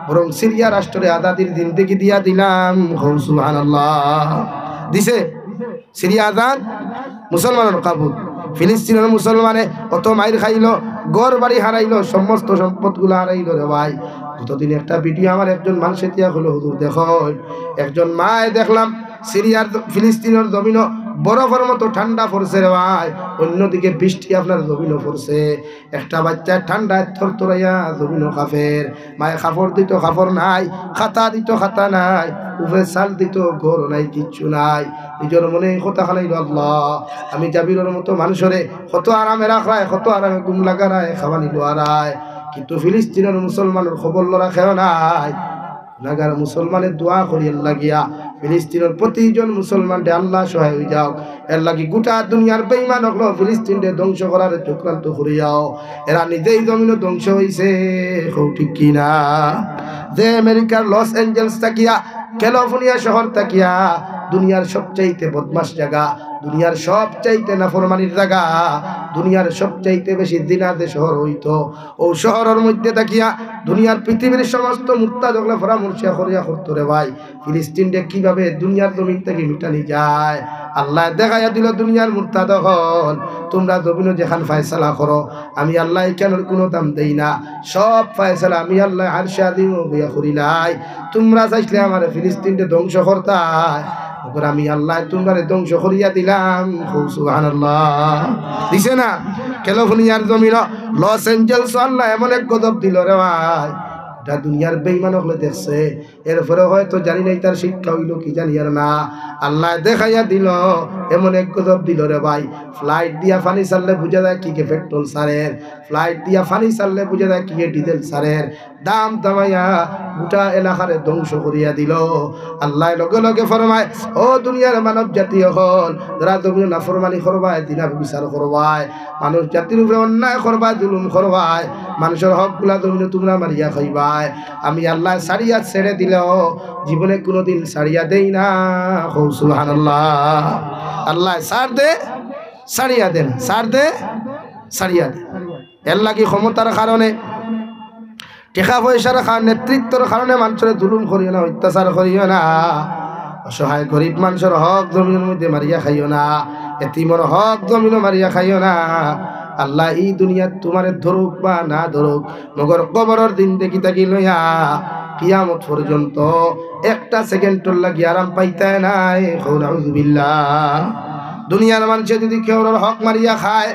বরং সিরিয়া রাষ্ট্ররে আজাদির জিন্দেগি দিয়া দিলাম। কও সুবহানাল্লাহ। দিছে? সিরিয়া আজাদ, মুসলমানর কাবুত। ফিলিস্তিনর মুসলমানে অত মাইর খাইলো, ঘর বাড়ি হারাইলো, সমস্ত সম্পদগুলা হারাইলো রে ভাই। গতদিন একটা ভিডিও আমার একজন মানষে দিয়া কইলো, "হুজুর দেখো, একজন মায় দেখলাম সিরিয়ার জ-, ফিলিস্তিনর জমিনো বরফর মতো ঠান্ডা পড়ছে রে ভাই, অন্যদিকে বৃষ্টি আপনার জমিনো পড়ছে।" একটা বাইচ্চা ঠান্ডায় থরথরাইয়া জমিনো কাফের। মায়ে কাপড় দিত, কাপড় নাই, খাতা দিত, খাতা নাই, উপরে চাল দিত, ঘর নাই, কিচ্ছু নাই। নিজর মনে কথা খানাইল, "আল্লাহ, আমি জাবিরর মতো মানষরে কত আরামে রাখরায়, কত আরামে ঘুম লাগারায়, খাওয়ানি লওয়ারায়, কিন্তু ফিলিস্তিনর মুসলমানর খবর লরা কেউ নাই।" গুনাগার মুসলমানে দোয়া করিয়ার লাগিয়া ফিলিস্তিনর প্রতিজন মুসলমানরে আল্লাহ সহায় অইযাউক। এরলাগি গুটা দুনিয়ার বেঈমান অকল ফিলিস্তিনরে ধ্বংস করার চক্রান্ত করিয়াও এরা নিজেই জমিনো ধ্বংস অইছে। কও ঠিক কি না? যে আমেরিকার লস এঞ্জেলস থাকিয়া, ক্যালিফোর্নিয়া শহর থাকিয়া, দুনিয়ার সবচাইতে বদমাশ জাগা, দুনিয়ার সবচাইতে নাফরমানির জাগা, দুনিয়ার সবচাইতে বেশি জিনা যে শহর অইতো, অউ শহরর মধ্যে থাকিয়া দুনিয়ার পৃথিবীর সমস্ত মুরতাদ অকলে পরামর্শ করিয়া করতো রে ভাই, ফিলিস্তিনরে কিভাবে দুনিয়ার জমিন থাকি মিটানি যায়। আল্লায় দেখাইয়া দিল দুনিয়ার মুরতাদ অকল, তুমরা জমিনো যেখান ফয়সালা করো, আমি আল্লায় ইখানর কুনু দাম দেই না। সব ফয়সালা আমি আল্লায় আরশে আজিমো বইয়া করিলাই। তুমরা চাইছলে আমারে ফিলিস্তিনরে ধ্বংস করতায়, অখন আমি আল্লায় তুমরারে ধ্বংস করিয়া দিলাম। কও সুবহানাল্লাহ। দিছে না? ক্যালিফোর্নিয়ার জমিনো, লস এঞ্জেলসো আল্লায় এমন এক গজব দিল রে ভাই, ইটা দুনিয়ার বেঈমান অকলে দেখছে। এরপরে হয়তো জানি না ইতার শিক্ষা অইলো কি জানি আর না। আল্লায় দেখাইয়া দিল, এমন এক গজব দিল রে ভাই। ফ্লাইট দিয়া পানি ছাড়লে বুঝা যায় কি গে পেট্রোল ছাড়ের, ফ্লাইট দিয়া পানি ছাড়লে বুঝা যায় কি গে ডিজেল ছাড়ের। দাম দামাইয়া গুটা এলাকারে ধ্বংস করিয়া দিল। আল্লায় লগে লগে ফরমায়, "ও দুনিয়ার মানব জাতি অকল, যারা জমিনো নাফরমানি করবায়, জিনা ব্যভিচার করবায়, মানুষ জাতির উপরে অন্যায় করবায়, জুলুম করবায়, মানষর হকগুলা জমিনো তুমরা মারিয়া খাইবায়, আমি আল্লায় ছাড়িয়া ছেড়ে দিলেও জীবনে কুনুদিন ছাড়িয়া দেই না।" কও সুবহানাল্লাহ। আল্লায় ছাড় দে, ছাড়িয়া দে না, ছাড় দে, ছাড়িয়া দে। এরলাগি ক্ষমতার কারণে, টেকা পয়সার কারণে, নেতৃত্বর কারণে মানষরে জুলুম করিও না, অত্যাচার করিও না। অসহায় গরিব মানষর হক জমিনর মধ্যে মারিয়া খাইও না, এতিমর হক জমিনো মারিয়া খাইও না। আল্লায় ই দুনিয়াত তুমারে ধরুক বা না ধরুক, মগর কবরর দিন দেখি থাকি লইয়া কিয়ামত পর্যন্ত একটা সেকেন্ডর লাগি আরাম পাইতায় নায়। কও নাউজুবিল্লাহ। দুনিয়ার মানষে যুদি কেউরর হক মারিয়া খায়,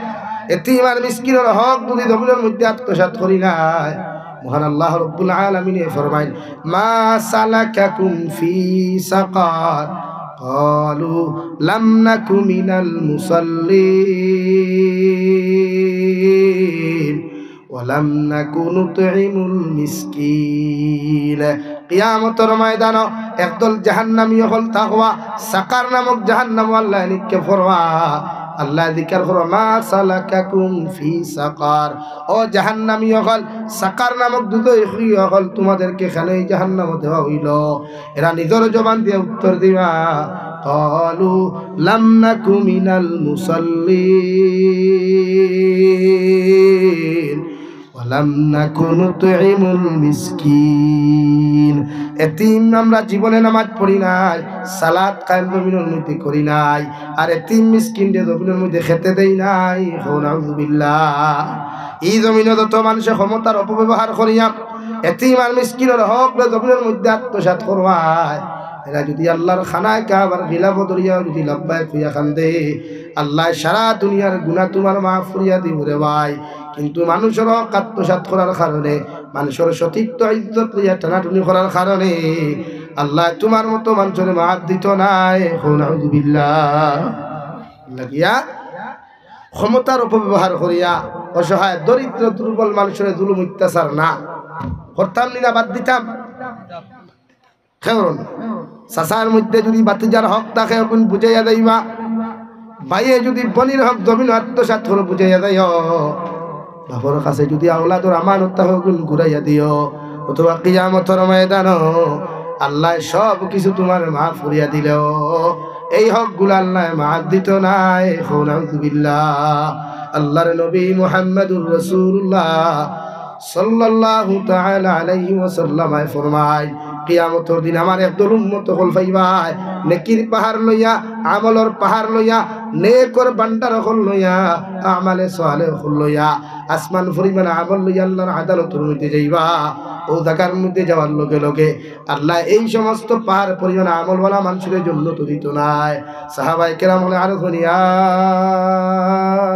এতিম আর মিসকিনর হক যুদি জমিনর মধ্যে আত্মসাৎ করি নেয়, মহান আল্লাহ রব্বুল আলামিনে ফরমাইন, "মা সালাকাকুম ফি সাকার?" ক্বালু, "লাম নাকু মিনাল মুসাল্লিন।" ওয়ালাম নাকু নুতইমুল মিসকিন। কিয়ামতর ময়দানো একদল জাহান্নামী অকল থাকবা, সাকার নামক জাহান্নামো আল্লায় নিক্ষেপ করবা। আল্লায় জিকার করবা, "মা সালাকাকুম ফি সাকার?" ও জাহান্নামী অকল, সাকার নামক দুজখী অকল, তুমাদেরকে কেনে ই জাহান্নামো দেওয়া অইলো? এরা নিজর জবান দিয়া উত্তর দিবা, "ক্বালু লাম নাকু মিনাল মুসাল্লিন।" ওয়ালাম নাকু নুতইমুল মিসকিন। এতিম আমরা জীবনে নামাজ পড়ি নাই, সালাত কায়েম জমিনর মধ্যে করি নাই, আর এতিম মিসকিনরে জমিনর মধ্যে খেতে দেই নাই। কও নাউজুবিল্লাহ। ই জমিনো যত মানষে ক্ষমতার অপব্যবহার করিয়া এতিম আর মিসকিনর হকরে জমিনর মধ্যে আত্মসাৎ করবায়, এরা যুদি আল্লার খানায় কাবার গিলাফো ধরিয়াও যুদি লাব্বাইক কইয়া কান্দে, আল্লায় সারা দুনিয়ার গুনা তুমার মাফ করিয়া দিবো রে ভাই। কিন্তু মানষর হক আত্মসাৎ করার কারণে, মানষর সতীত্ব ইজ্জত লইয়া টানাটুনি করার কারণে আল্লায় তুমার মতো মানষরে মাফ দিতো নায়। কও নাউজুবিল্লাহ। লাগিয়া ক্ষমতার অপব্যবহার করিয়া অসহায়, দরিদ্র, দুর্বল মানষরে জুলুম অত্যাচার না করতাম নি না বাদ দিতাম? কেউরর চাচার মধ্যে যুদি ভাতিজার হক থাকে, অগুন বুঝাইয়া যাইবা। ভাইয়ে যুদি বইনর হক জমিনো আত্মসাৎ করে, বুঝাইয়া যাইও। বাপর কাছে যুদি আওলাদর আমানত থাকে, অগুন ঘুরাইয়া দিও। অথবা কিয়ামতর ময়দানো আল্লায় সব কিছু তুমার মাফ করিয়া দিলেও এই হকগুলা আল্লায় মাফ দিতো নায়। কও নাউজুবিল্লাহ। আল্লার নবী মুহাম্মাদুর রাসূলুল্লাহ সাল্লাল্লাহু তাআলা আলাইহি ওয়াসাল্লামে ফরমায়, কিয়ামতর দিন আমার একদল উম্মত অকল পাইবায়, নেকির পাহাড় লইয়া, আমলর পাহাড় লইয়া, নেকর ভান্ডার অকল লইয়া, আমালে সালেহ অকল লইয়া, আসমান পরিমাণ আমল লইয়া আল্লার আদালতর মধ্যে যাইবা। অউ জাগার মধ্যে যাওয়ার লগে লগে আল্লায় এই সমস্ত পাহাড় পরিমাণ আমলওয়ালা মানষরে জন্নতো দিতো নায়। সাহাবায়ে কেরাম অকলে আরো কইন, "ইয়া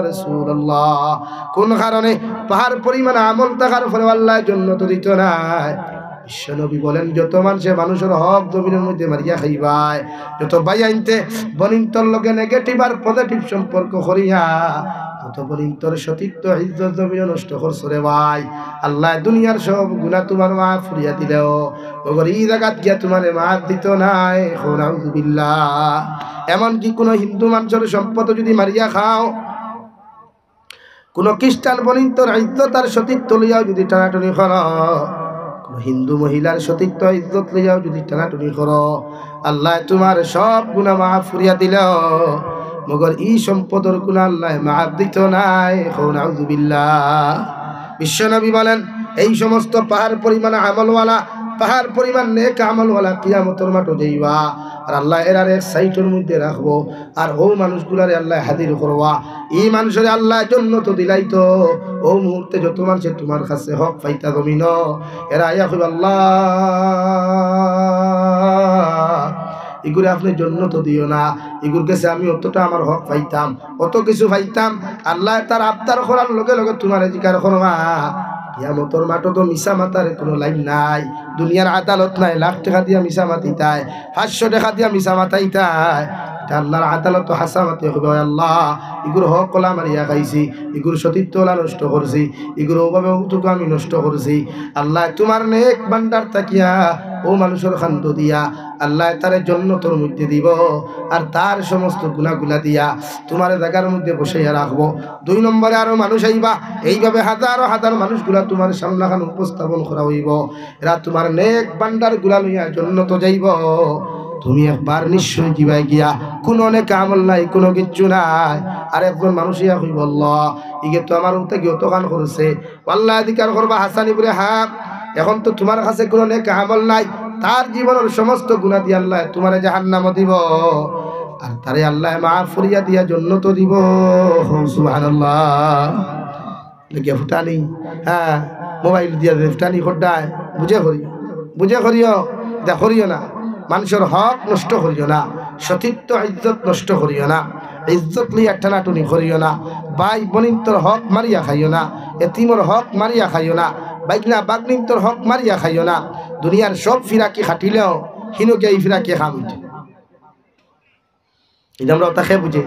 রাসূলুল্লাহ, কুন কারণে পাহাড় পরিমাণ আমল থাকার পরেও আল্লায় জন্নতো দিতো নায়?" বিশ্বনবী বলেন, "যত মানষে মানষর হক জমিনর মধ্যে মারিয়া খাইবায়, যত ভাইয়াইন্তে বইনন্তর লগে negative আর positive সম্পর্ক করিয়া, যত বইনন্তর সতীত্ব ইজ্জত জমিনো নষ্ট করছো রে ভাই, আল্লায় দুনিয়ার সব গুনা তুমার মাফ করিয়া দিলেও, মগর ই জাগাত গিয়া তুমারে মাফ দিতো নায়।" কও নাউজুবিল্লাহ। এমনকি কুনু হিন্দু মানষর সম্পদ যুদি মারিয়া খাও, কুনু খ্রিস্টান বইনন্তর ইজ্জত আর সতীত্ব লইয়াও যুদি টানাটুনি করো, কুনু হিন্দু মহিলার সতীত্ব ইজ্জত লইয়াও যুদি টানাটুনি করো, আল্লায় তুমার সব গুনা মাফ করিয়া দিলেও, মগর ই সম্পদর গুনা আল্লায় মাফ দিতো নায়। কও নাউজুবিল্লাহ। বিশ্বনবী বলেন, এই সমস্ত পাহাড় পরিমাণ আমলওয়ালা, পাহাড় পরিমাণ নেক আমলওয়ালা কিয়ামতর মাঠো যাইবা, আর আল্লায় এরারে এক সাইডর মধ্যে রাখবো, আর অউ মানুষগুলারে আল্লায় হাজির করবা। ই মানষরে আল্লায় জন্নতো দিলাইতো। অউ মুহূর্তে যত মানষে তুমার কাছে হক পাইতা জমিনো, এরা আইয়া কইবা, "আল্লাহ, ইগুরে আপনে জন্নতো দিও না, ইগুর গেছে আমি অতটা আমার হক পাইতাম, অত কিছু পাইতাম।" আল্লায় তার আবদার করার লগে লগে তুমারে জিকার করবা, কিয়ামতর মাঠো তো মিছা মাতার কুনু লাইন নাই, দুনিয়ার আদালত নায়, লাখ টেকা দিয়া মিছা মাতিতায়, পাঁচশো টেকা দিয়া মিছা মাতাইতায়। ইটা আল্লার আদালতো হাছা মাতিয়া কইবা, "ওই আল্লাহ, ইগুর হক অলা মারিয়া খাইছি, ইগুর সতীত্ব অলা নষ্ট করছি, ইগুর অভাবে অতটুকু আমি নষ্ট করছি।" আল্লায় তুমার নেক ভান্ডার থাকিয়া অউ মানষর কান্দো দিয়া আল্লায় তারে জন্নতর মধ্যে দিবো, আর তার সমস্ত গুনাগুলা দিয়া তুমারে জাগার মধ্যে বসাইয়া রাখবো। দুই নম্বরে আরো মানুষ আইবা, এইভাবে হাজারো হাজার মানুষগুলা তুমার সামনাখান উপস্থাপন করা অইবো। এরা তুমার নেক ভান্ডারগুলা লইয়া জন্নতো যাইবো। তুমি একবার নিশ্চয় যিবায় গিয়া, কুনু নেক আমল নাই, কুনু কিচ্ছু নাই। আর একজন মানুষ ইয়া কইবো, "আল্লাহ, ইগে তো আমার উতা গিয়ে অতখান করছে।" আল্লায় জিকার করবা, "হাছানি বুলে, হ্যাঁ, এখন তো তুমার কাছে কুনু নেক আমল নাই, তার জীবনর সমস্ত গুনা দিয়া আল্লায় তুমারে জাহান্নামো দিবো, আর তারে আল্লায় মাফ করিয়া দিয়া জন্নতো দিবো। সুবহানাল্লাহ। লেগিয়া ফুটানি, হ্যাঁ, মোবাইল দিয়া যে ফুটানি কররায়, বুঝে করিও, বুঝে করিও, ইতা করিও না। মানষর হক নষ্ট করিও না, সতীত্ব ইজ্জত নষ্ট করিও না, ইজ্জত লইয়া টানাটুনি করিও না, ভাই বইনিন্তর হক মারিয়া খাইও না, এতিমর হক মারিয়া খাইও না, ভাইগনা ভাগনিন্তর হক মারিয়া খাইও না। দুনিয়ার সব ফিরাকি খাটিলেও হিনো গিয়া ই ফিরাকি কাম অইতো। ইটা আমরা অতা কে বুঝে।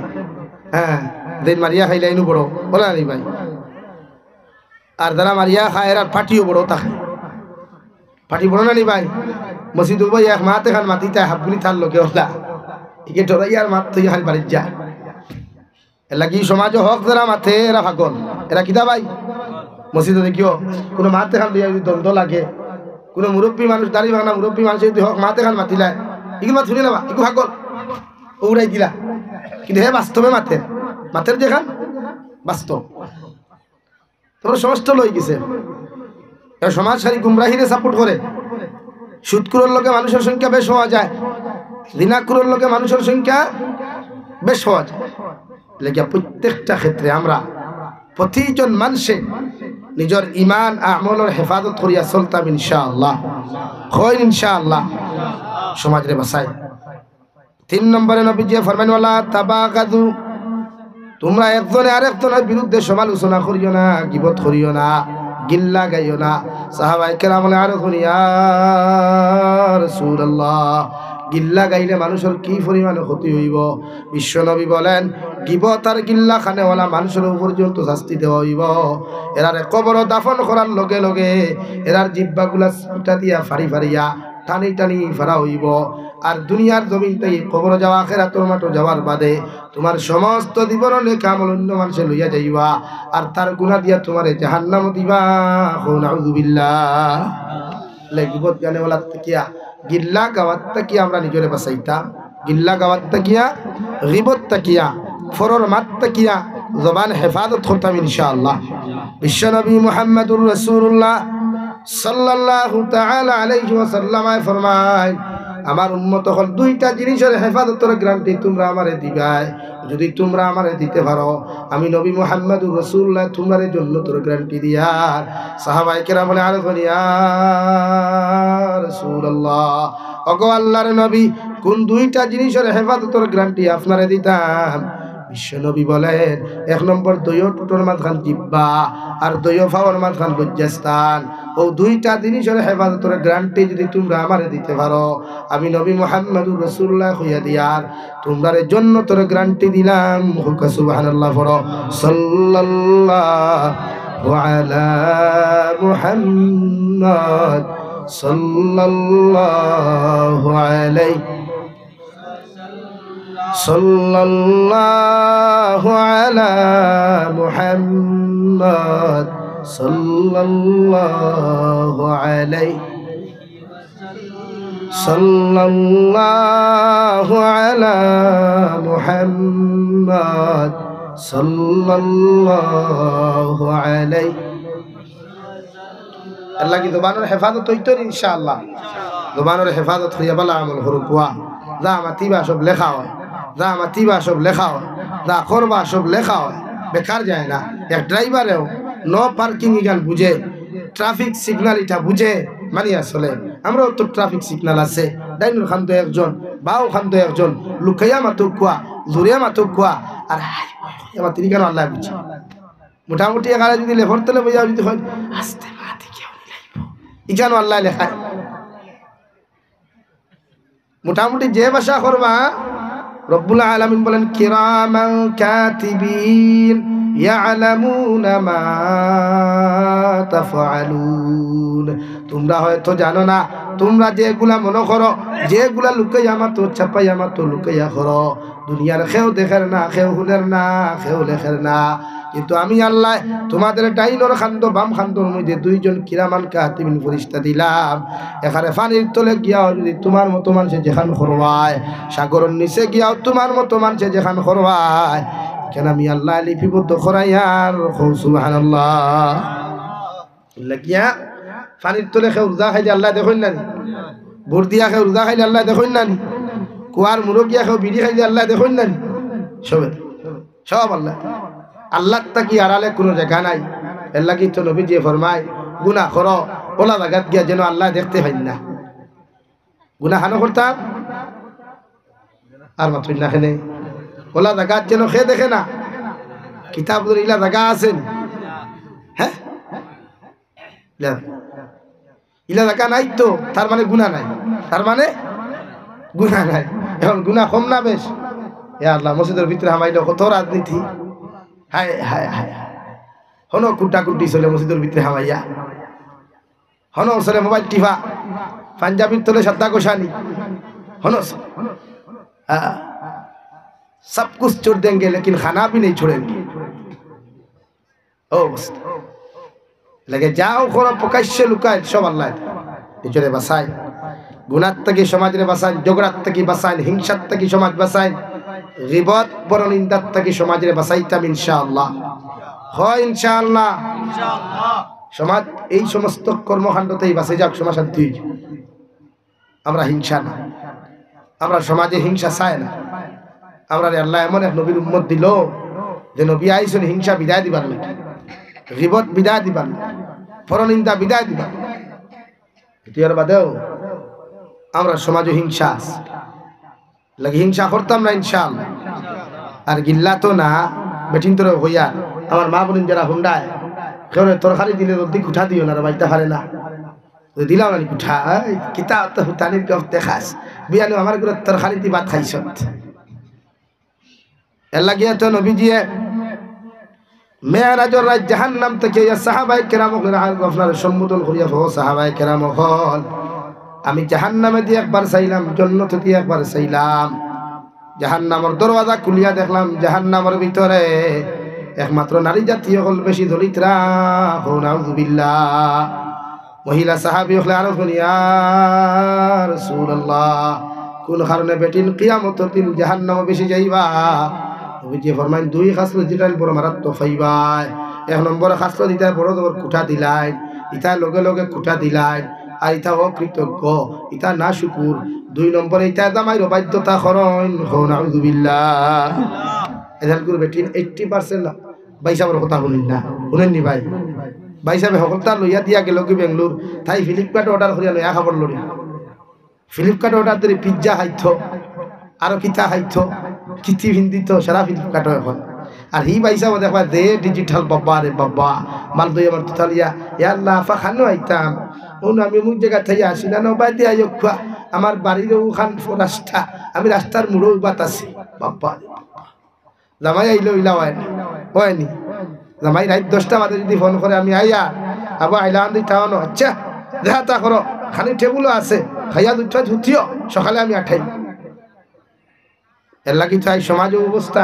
হ্যাঁ, যেইন মারিয়া খাইলা ইনো বড়, বলা নি ভাই? আর যারা মারিয়া খায়, এরার পার্টিও বড় থাকে। পার্টি বড় না নি ভাই? মসজিদো ভাই এক মাত এখান মাতিতা হাবগুলি তার লগে অলা। ইগে ডরাইয়ার মাত তো ইখান বাড়িত যা। এরলাগি সমাজো হক যারা মাতে, এরা পাগল। এরা কিতা ভাই? মসজিদো দেখিও, কুনু মাত এখান লইয়া যদি দ্বন্দ্ব লাগে, কুনু মুরব্বি মানুষ, দাড়ি ভাঙা মুরব্বি মানুষ যদি হক মাত এখান মাতিলায়, ইগুর মাত হুনি না বা, ইগু পাগল। ও উড়াই দিলা। কিন্তু হে বাস্তবে মাতের। মাতের যেখান বাস্তব। তারপরে সমাজ তো লই গেছে। এরা সমাজ সারি গুমরাহিরে সাপোর্ট করে। সুদখুরর লগে মানুষর সংখ্যা বেশ হওয়া যায়, জিনাখুরর লগে মানুষর সংখ্যা বেশ হওয়া যায়। লেগিয়া প্রত্যেকটা ক্ষেত্রে আমরা প্রতিজন মানষে নিজর ইমান আমলর হেফাজত করিয়া চলতাম ইনশাআল্লাহ। কইন ইনশাআল্লাহ। সমাজরে বাঁচাই। তিন নম্বরে নবীজি ফরমাইন, "ওয়ালা তাবাগাদু।" তুমরা একজনে আরেকজনর বিরুদ্ধে সমালোচনা করিও না, গিবত করিও না, গিল্লা গাইও না। সাহাবায়ে কেরাম বলে, "আরো কইন, ইয়া রাসূলুল্লাহ, গিল্লা গাইলে মানুষর কি পরিমাণ ক্ষতি অইবো?" বিশ্বনবী বলেন, "গিবত আর গিল্লা খানেওয়ালা মানুষর উপর পর্যন্ত শাস্তি দেওয়া অইবো। এরারে কবরো দাফন করার লগে লগে এরার জিব্বাগুলা ছুটা দিয়া ফাড়ি ফাড়িয়া টানি টানি ফাড়া অইবো। আর দুনিয়ার জমিন থাকি কবরো যাওয়া, আখেরাতর মাঠো যাওয়ার বাদে তুমার সমস্ত জীবনর নেক আমল অইন্য মানষে লইয়া যাইবা, আর তার গুনা দিয়া তুমারে জাহান্নামো দিবা।" কও নাউজুবিল্লাহ। লে গিবত গানেওয়ালার থাকিয়া, গিল্লা গাওয়ার থাকিয়া আমরা নিজরে বাঁচাইতাম। গিল্লা গাওয়ার থাকিয়া, গিবত থাকিয়া, ফরর মাত থাকিয়া জবান হেফাজত করতাম ইনশাআল্লাহ। বিশ্বনবী মুহাম্মাদুর রাসূলুল্লাহ সাল্লাল্লাহু তাআলা আলাইহি ওয়াসাল্লাম ফরমায়, "আমার উম্মত অকল, দুইটা জিনিসর হেফাজতর গ্যারান্টি তুমরা আমারে দিবায়। যদি তুমরা আমারে দিতে পারো, আমি নবী মুহাম্মাদুর রাসূলুল্লাহ তুমরারে জন্নতর গ্যারান্টি দিয়ার।" সাহাবায়ে কেরাম বলে, "আরো কইন, ইয়া রাসূলুল্লাহ, ওগো আল্লাহর নবী, কোন দুইটা জিনিসর হেফাজতর গ্যারান্টি আপনারে দিতাম?" বিশ্বনবী বলেন, "এক নম্বর, দুইও টুটর মাঝখান জিব্বা, আর দুইও ফাওর মাঝখান লজ্জাস্থান। অউ দুইটা জিনিসর হেফাজতর গ্যারান্টি যদি তুমরা আমারে দিতে পারো, আমি নবী মুহাম্মাদুর রাসূলুল্লাহ কইয়া দিয়ার, তুমরারে জন্নতর গ্যারান্টি দিলাম।" কউক্কা সুবহানাল্লাহ পড়ো। সাল্লাল্লাহু আলা মুহাম্মাদ, সাল্লাল্লাহু আলাইহি সাল্লাল্লাহু আলা মুহাম্মাদ, সাল্লাল্লাহু আলাইহি, সাল্লাল্লাহু আলা মুহাম্মাদ, সাল্লাল্লাহু আলাইহি। এরলাগি জবানর হেফাজত অইতো ইনশাআল্লাহ। জবানর হেফাজত করিয়া বালা আমল করুক্কা। যা মাতিবা সব লেখা অয়, যা মাতিবা সব লেখা অয়, যা করবা সব লেখা অয়, বেকার যায় না। এক ড্রাইভারেও no parking ইখান বুঝে, ট্রাফিক সিগনাল ইটা বুঝে, মানিয়া চলে। আমরাও তো ট্রাফিক সিগনাল আছে, ডাইনর কান্দো একজন, বাও কান্দো একজন, লুকাইয়া মাতুক্কা, জুরে মাতুক্কা, আর হাই, হাই, হাই, মাতিনি কেনে আল্লায় বুঝে। মোটামুটি এখানে যদি লেফর তলে বইয়া যদি কয়, "আস্তে মাতে কেউ নি লাইব", ইখানো আল্লায় লেখায়। মোটামুটি যে ভাষা করবা, রব্বুল আলামিন বলেন, "কিরামান কাতিবিন ইয়ালামুনা মা তাফআলুন।" তুমরা হয়তো জানো না, তুমরা যেগুলা মনো করো, যেগুলা লুকাইয়া মাতো, চাপাইয়া মাতো, লুকাইয়া করো, দুনিয়ার কেউ দেখের না, কেউ হুনের না, কেউ লেখের না, কিন্তু আমি আল্লায় তুমাদের ডাইনর কান্দো বাম কান্দর মধ্যে দুইজন কিরামান কাতিবিন ফিরিস্তা দিলাম। এখানে পানির তলে গিয়াও যদি তুমার মতো মানষে যেখান করবায়, সাগরর নিচে গিয়াও তুমার মতো মানষে যেখান করবায়, ইখান আমি আল্লায় লিপিবদ্ধ করাইয়ার। কও সুবহানাল্লাহ। লাগিয়া পানির তলে কেউ যা খাই যে আল্লায় দেখইন না নি? বুট দিয়া কেউ রোজা খাইলে আল্লায় দেখইন না নি? কুয়ার মুরগ দিয়া কেউ বিড়ি খাইলে আল্লায় দেখইন না নি? সবে, সব আল্লায়। আল্লার থাকি আড়ালে কুনু জাগা নাই। এরলাগি তো নবীজিয়ে ফরমায়, গুনা করো, অলা জাগাত গিয়া যেন আল্লায় দেখতে পাইন না। গুনা কেনে করতাম? আর মাতইন না কেনে? অলা জাগাত যেন কে দেখে না। কিতাব ধরে ইলা জাগা আছে নি? হ্যাঁ? ইলা, ইলা জাগা নাই তো, তার মানে গুনা নাই। তার মানে গুনা নাই। এখন গুনা কম না বেশ? ইয়া আল্লাহ, মসজিদর ভিতরে হামাইলে কত রাজনীতি। হায়, হায়, হায়, হায়। হনো কুটাকুটি চলে মসজিদর ভিতরে হামাইয়া। হনো চলে মোবাইল টিপা, পাঞ্জাবির তলে সাদা গোসানি। হনো চলে। হ্যাঁ। সব কুছ ছোড় দেঙ্গে, লেকিন খানা ভি নেই ছোড়েঙ্গে। ও অবস্থা। লাগে যাও করো প্রকাশ্যে লুকায়, সব আল্লায়। নিজরে বাঁচাইন, গুনার থাকি সমাজরে বাঁচাইন, ঝগড়ার থাকি বাঁচাইন, হিংসার থাকি সমাজ বাঁচাইন, গিবত পরনিন্দার থাকি সমাজরে বাঁচাইতাম ইনশাআল্লাহ। হয় ইনশাআল্লাহ। সমাজ এই সমস্ত কর্মকাণ্ড থাকি বাঁচি যাক, সমাজ শান্তি হয়ে যাক। আমরা হিংসা না, আমরা সমাজে হিংসা চাই না। আমরারে আল্লায় এমন এক নবীর উম্মত দিলো যে নবী আইছইন হিংসা বিদায় দিবার লাগি, গিবত বিদায় দিবার লাগি, পরনিন্দা বিদায় দিবার লাগি। এটার বাদেও আমরা সমাজে হিংসা আছে, লাগি হিংসা করতাম না ইনশাআল্লাহ। আর গিল্লা তো না, বেটিন্তরে কইয়ার, আমার মা বোন যারা হুন্ডায়, কেউরে তরকারি দিলে জলদি কুঠা দিও না রে, বাইতা পারে না। তো দিলাম না কুঠা, এই কিতা তো হুতানির গপ দেখাস। বিয়ানো আমার ঘরর তরকারি দি ভাত খাইছত। এরলাগিয়া তো নবীজিয়ে মেরাজর রাইত জাহান্নাম থাকি ইয়া সাহাবায়ে কেরাম অকলরে আপনারে সম্বোধন করিয়া, ও সাহাবায়ে কেরাম অকল, আমি জাহান্নামেদি একবার চাইলাম, জন্নতদি একবার চাইলাম। জাহান্নামর দরওয়াজা খুলিয়া দেখলাম, জাহান্নামর ভিতরে একমাত্র নারী জাতি অকল বেশি জ্বলিতরা। কও নাউজুবিল্লাহ। মহিলা সাহাবী অকলে আরো কইন, ইয়া রাসূলুল্লাহ, কুন কারণে বেটিন কিয়ামতর দিন জাহান্নামো বেশি যাইবা? নবীজিয়ে ফরমাইন, দুই খাসলত যেতাইন বড় মারাত্মক পাইবায়। এক নম্বর খাসলত, ইতায় বড় জবর কুঠা দিলাইন, ইতায় লগে লগে কুঠা দিলাইন, আর ইতা অকৃতজ্ঞ, ইতা নাশুকুর। দুই নম্বরে ইতায় জামাইর অবাধ্যতা করইন। কও নাউজুবিল্লাহ। এজালকুর বেটিন eighty percent ভাইসাবর কথা হুনইন না, হুনইন নি ভাই? ভাইসাবে হকলতা লইয়া দিয়া গেলগি বেঙ্গলোর, তাই Flipkart order করিয়া লইয়া খাবার লড়ি। Flipkart order দিলে pizza খাইতো, আরো কিতা খাইতো, কিতি ফিন্দিতো, সারা Flipkart অখন। আর হি ভাইসাব দেখবা যে digital, বাবা রে বাবা, মাল দই আমার তুতালিয়া, ইয়া আল্লাহ, আফা খানো আইতাম, হুন আমি অমুক জাগা থাকি আছি না, না, বাদে আইও খুয়া, আমার বাড়ির অখান রাস্তা, আমি রাস্তার মুড়ো উবাত আছি, বাবা রে বাবা। জামাই আইলে অইলা অয়নি, অয়নি। জামাই রাইত দশটা বাজে যদি ফোন করে, আমি আইয়া, আবু আইলাম দি টাউনো, আচ্ছা, দেখা তা করো, খালি টেবুলও আছে, খাইয়া দুধ ফাইজ হুতিও, সকালে আমি আঠাই। এরলাগি তো এই সমাজর অবস্থা,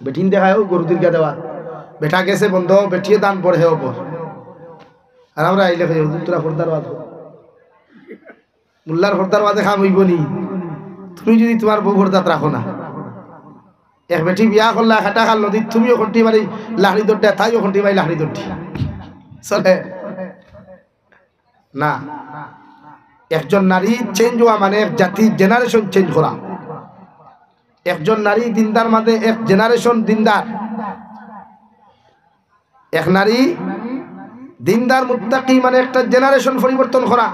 বেটিন দেখায় ও গরু দীর্ঘা দেওয়া, বেটা গেছে বন্ধ, বেটিয়ে দান পড়ে হে ওপর। আর আমরা আইলে কই, "হুজুর, তোরা পর্দার বাদ।" মোল্লার পর্দার বাদে কাম অইবো নি? তুমি যদি তুমার বউ পর্দাত রাখো না, এক বেটি বিয়া করলা, কাটাখাল নদীত, তুমিও খন্টি মারি লাহড়ি দৌড়টা, তাইও খন্টি মারি লাহড়ি দৌড়টি। চলে না। একজন নারী change অওয়া মানে এক জাতির generation change করা। একজন নারী দিনদার মাঝে এক generation দিনদার। এক নারী দিনদার মুত্তাকি মানে একটা generation পরিবর্তন করা।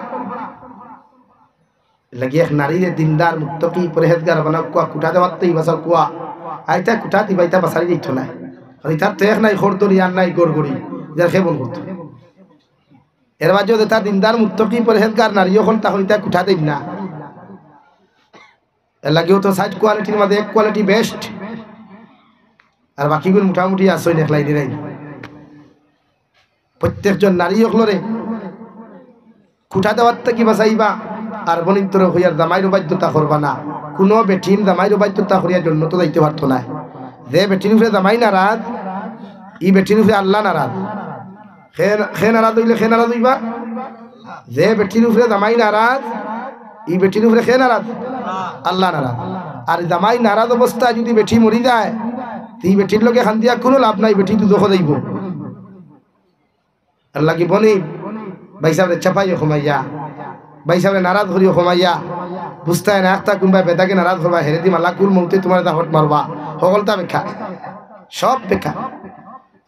লাগি এক নারীরে দিনদার মুত্তাকি পরহেজগার বানাও, কুয়া কুঠা দেওয়ার তো ইবাসা কুয়া। আইতা কুঠা দিবা, ইতা বাসারি দিত নাই। আর ইতার তো এক নাই খরদরি আর নাই গড়গড়ি, যার খেবন করতো। এর মাঝে যেতা দিনদার মুত্তাকি পরহেজগার নারী অকল, তখন ইতা কুঠা দেইন না। এরলাগিও তো চাইর quality-র মাঝে এক quality best, আর বাকিগুন মোটামুটি আছইন এক লাইনে লাইনে। প্রত্যেকজন নারী অকলরে কুঠা দেওয়ার থাকি বাঁচাইবা, আর বনিন্তরে কইয়ার জামাইর অবাধ্যতা করবা না। কুনু বেটিন জামাইর অবাধ্যতা করিয়া জন্নতো যাইতে পারতো নায়। যে বেটির উপরে জামাই নারাজ, ই বেটির উপরে আল্লাহ নারাজ। কে, কে নারাজ অইলে কে নারাজ অইবা? যে বেটির উপরে জামাই নারাজ, ই বেটির উপরে কে নারাজ? আল্লাহ নারাজ। আর জামাই নারাজ অবস্থায় যদি বেটি মরি যায়, তে ই বেটির লগে কান্দিয়া কুনু লাভ নাই, বেটি দুজখো যাইবো। এরলাগি বনি, ভাইসাবরে চাপাইও কমাইয়া, ভাইসাবরে নারাজ করিও কমাইয়া, বুঝতায় না, একটা কুনবায় বেদাগে নারাজ করবা, হেরেদি মালাকুল মউতে তুমারে দাফট মারবা, হকলতা বেকার, সব বেকার।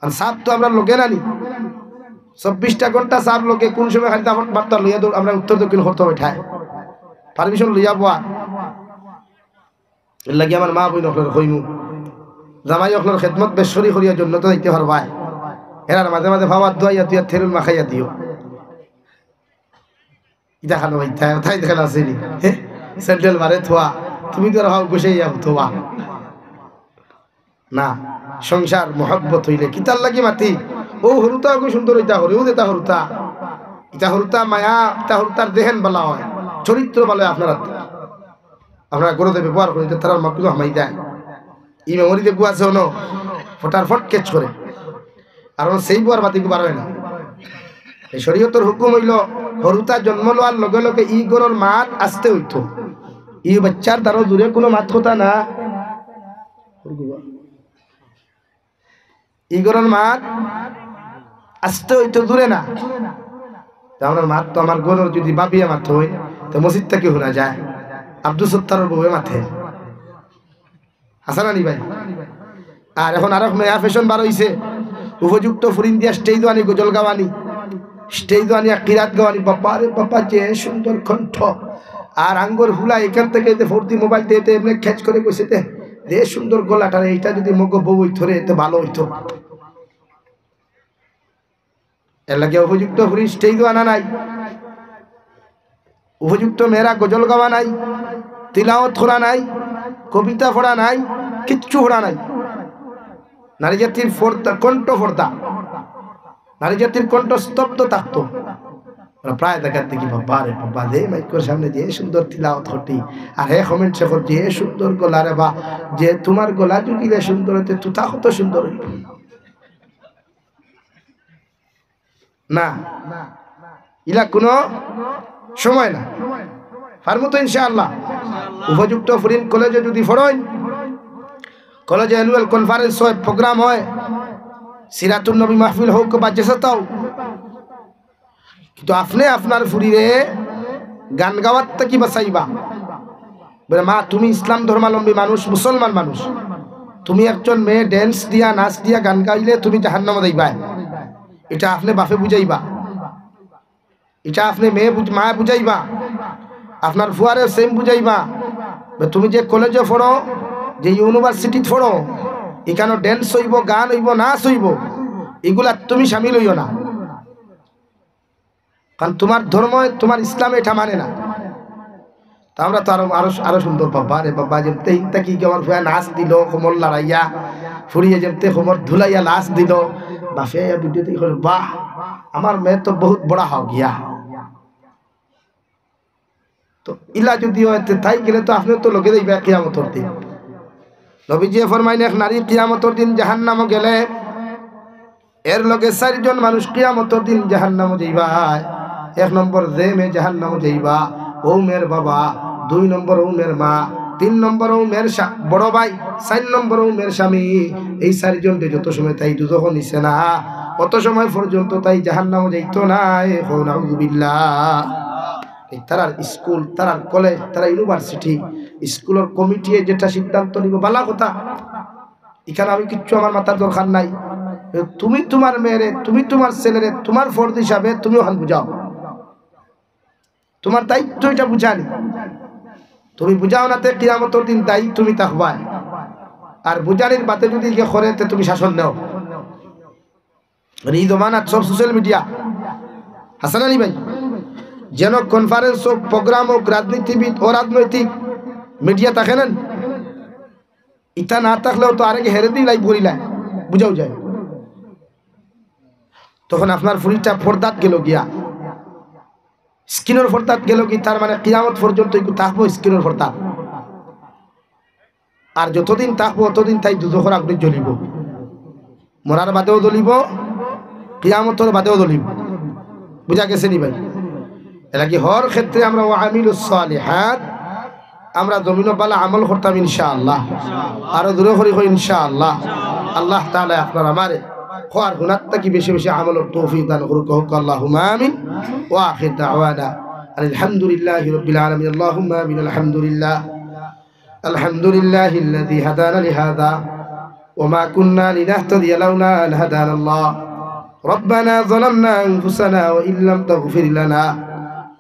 আর সাব তো আমরার লগে নানি, চব্বিশটা ঘন্টা সাব লগে, কুন সময় খালি দাফট মারতা লইয়া দৌড়, আমরা উত্তর দক্ষিণ করতো বেটায়, permission লইয়া বওয়া। এর লাগি আমার মা বইন অকলরে কইমু, জামাই অকলর খেদমত বেশ করি করিয়া জন্নতো যাইতে পারবায়। এরার মাঝে মাঝে ফাওয়াত দোয়াইয়া তুইয়া থেরুল মাখাইয়া দিও। ইতা খানো ভাই, তাই, তাই দেখেন আসেনি, হ্যাঁ? স্যান্ডেল মারে থোয়া, তুমি তো আর হাও গুছাইয়া থোয়া। না, সংসার মহব্বত অইলে কিতার লাগি মাতি? অউ হুরুতা অগু সুন্দর, ইতা হুরু, অউ যেতা হুরুতা, ইতা হুরুতা মায়া, ইতা হুরুতার দেহেন বালা অয়, চরিত্র বালা অয় আপনারার। আপনারা ঘরো যে ব্যবহার করইন, ইতা তারার মাঝে হামাই যায়। ই memory যেগু আছে অনো, ফটাফট catch করে। আর অনো সেই বুয়ার বাতিগু বার অয় না। এই শরীয়তর হুকুম অইলো, হুরুতা জন্ম লওয়ার লগে লগে ই ঘরর মাত আস্তে অইতো। ই বাইচ্চার দ্বারা দূরে কুনু মাত কথা না। ই ঘরর মাত আস্তে অইতো, জুরে না। তে আমরার মাত তো আমার ঘরর যুদি ভাবিয়ে মাতইন, তে মসজিদ থাকি হুনা যায়। আব্দুস সত্তারর বউয়ে মাতে। হাছা নানি ভাই? আর অখন আরক নয়া fashion বার অইছে, উপযুক্ত ফুরিন দিয়া stage আনি গজল গাওয়ানি, stage আনিয়া কিরাত গাওয়ানি। বাবা রে বাবা, যে সুন্দর কণ্ঠ! আর আঙ্গুর হুলা ইখান থাকি যে ফর্দি mobile দিয়া তে এমনে catch করে কইছে তে, যে সুন্দর গলাটা রে, ইটা যুদি মগো বউ অইতো রে, তে ভালা অইতো। এর লাগি উপযুক্ত ফুরিন stage আনা নাই, উপযুক্ত মেয়েরা গজল গাওয়া নাই, তিলাওত করা নাই, কবিতা পড়া নাই, কিচ্ছু পড়া নাই। নারী জাতির পর্দা, কণ্ঠ পর্দা, নারী জাতির কণ্ঠ স্তব্ধ থাকতো। আমরা প্রায় দেখার দেখি, বাবা রে বাবা, যে মাইকর সামনে যে সুন্দর তিলাওত করতি, আর হে comment সে কর, যে সুন্দর গলা রে বা, যে তুমার গলা যুদি ইলা সুন্দর অইতে, তুতা কত সুন্দর অইতো। না, ইলা কুনু সময় না। পারমু তো ইনশাআল্লাহ। উপযুক্ত ফুরিন কলেজো যুদি পড়ইন, কলেজো annual conference অয়, program অয়, সিরাতুন নবী মাহফিল অউক বা যেসাতা অউক, কিন্তু আপনে আপনার ফুরিরে গান গাওয়ার থাকি বাঁচাইবা। বলে, "মা, তুমি ইসলাম ধর্মাবলম্বী মানুষ, মুসলমান মানুষ, তুমি একজন মেয়ে dance দিয়া, নাচ দিয়া, গান গাইলে তুমি জাহান্নামো যাইবায়।" ইটা আপনে বাপে বুঝাইবা, ইটা আপনে মেয়ে বুঝ-, মায়ে বুঝাইবা, আপনার ফুয়ারে same বুঝাইবা। বলে, "তুমি যে কলেজো পড়ো, যে university-ত পড়ো, ইখানো dance অইবো, গান অইবো, নাচ অইবো, ইগুলাত তুমি শামিল অইও না।" কারণ তুমার ধর্মে, তুমার ইসলামে ইটা মানে না। তে আমরা তো আরো, আরো, আরো সুন্দর, বাবা রে বাবা, যেমতে হিনতা কি আমার ফুয়া নাচ দিলো, কোমর লড়াইয়া, ফুরিয়ে যেমতে কোমর ধুলাইয়া নাচ দিলো, বাপে আইয়া video দেখি কইলো, "বাহ, আমার মেয়ে তো বহুত বড়া হো গিয়া।" তো ইলা যুদি অয়, তে তাই গেলে তো আপনে তো লগে যাইবা কিয়ামতর দিন। নবীজিয়ে ফরমাইন, এক নারী কিয়ামতর দিন জাহান্নামো গেলে, এর লগে চাইরজন মানুষ কিয়ামতর দিন জাহান্নামো যাইবা। এক নম্বর যে মেয়ে জাহান্নামো যাইবা, অউ মেয়ের বাবা, দুই নম্বর অউ মেয়ের মা, তিন নম্বর অউ মেয়ের স্বা-, বড় ভাই, চাইর নম্বর অউ মেয়ের স্বামী। এই চাইরজনরে যত সময় তাই দুজখো নিছে না, অত সময় পর্যন্ত তাই জাহান্নামো যাইতো নায়। কও নাউজুবিল্লাহ। এই তারার স্কুল, তারার কলেজ, তারার university, স্কুলর কমিটিয়ে যেটা সিদ্ধান্ত নিবো, বালা কথা, ইখানো আমি কিচ্ছু আমার মাতার দরকার নাই। তুমি তুমার মেয়েরে, তুমি তুমার ছেলেরে, তুমার ফরজ হিসাবে তুমি অখান বুঝাও। তুমার দায়িত্ব ইটা বুঝানি। তুমি বুঝাও না, তে কিয়ামতর দিন দায়ী তুমি থাকবায়। আর বুঝানির বাদে যুদি ইগে করে, তে তুমি শাসন নেও। আর ই জমানাত সব social media। হাসান আলী ভাই, যেন conference অউক, program অউক, রাজনীতিবিদ, অরাজনৈতিক media থাকে না? ইতা না থাকলেও তো আরেকে হেরেদি live করিলায়, বুঝাও যায়। তখন আপনার ফুরিটা পর্দাত গেলো গিয়া, screenর পর্দাত গেলো গি, তার মানে কিয়ামত পর্যন্ত ইগু থাকবো screenর পর্দাত। আর যতদিন থাকবো, অতদিন তাই দুজখর আগুনে জ্বলিবো, মরার বাদেও জ্বলিবো, কিয়ামতর বাদেও জ্বলিবো। বুঝা গেছে নি ভাই? এর লাগি হর ক্ষেত্রে আমরা ওয়া আমিলুস সালিহাত, আমরা জমিনো বালা আমল করতাম ইনশাআল্লাহ, আরো জোরে করি কই ইনশাআল্লাহ। আল্লাহ তাআলা আপনার আমারে কওয়ার হুনার থাকি বেশি বেশি আমলর তৌফিক দান করুক, কউক্কা আল্লাহুম্মা আমিন। ওয়া আখির দাওয়ানা الحمد لله رب العالمين. اللهم آمين. الحمد لله. الحمد لله الذي هدانا لهذا وما كنا لنهتدي لولا أن هدانا الله. ربنا ظلمنا أنفسنا وإن لم تغفر لنا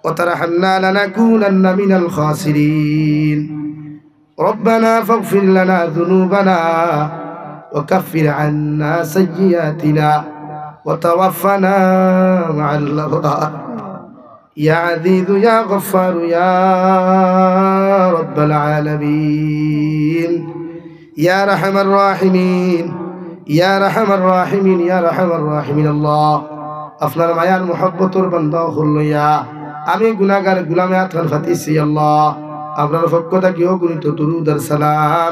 وترحمنا لنكونن من الخاسرين. ربنا فاغفر لنا ذنوبنا وكفر عنا سيئاتنا وتوفنا مع الأبرار. يا عزيز يا غفار يا رب العالمين. يا أرحم الراحمين، يا أرحم الراحمين، يا أرحم الراحمين। আল্লাহ, আপনার মায়ার মহব্বতর বান্দা অকল লইয়া আমি গুনাহগার গুলামে আতখান ফাতিছি আল্লাহ। আপনার পক্ষ থাকি অগণিত দুরুদ আর সালাম,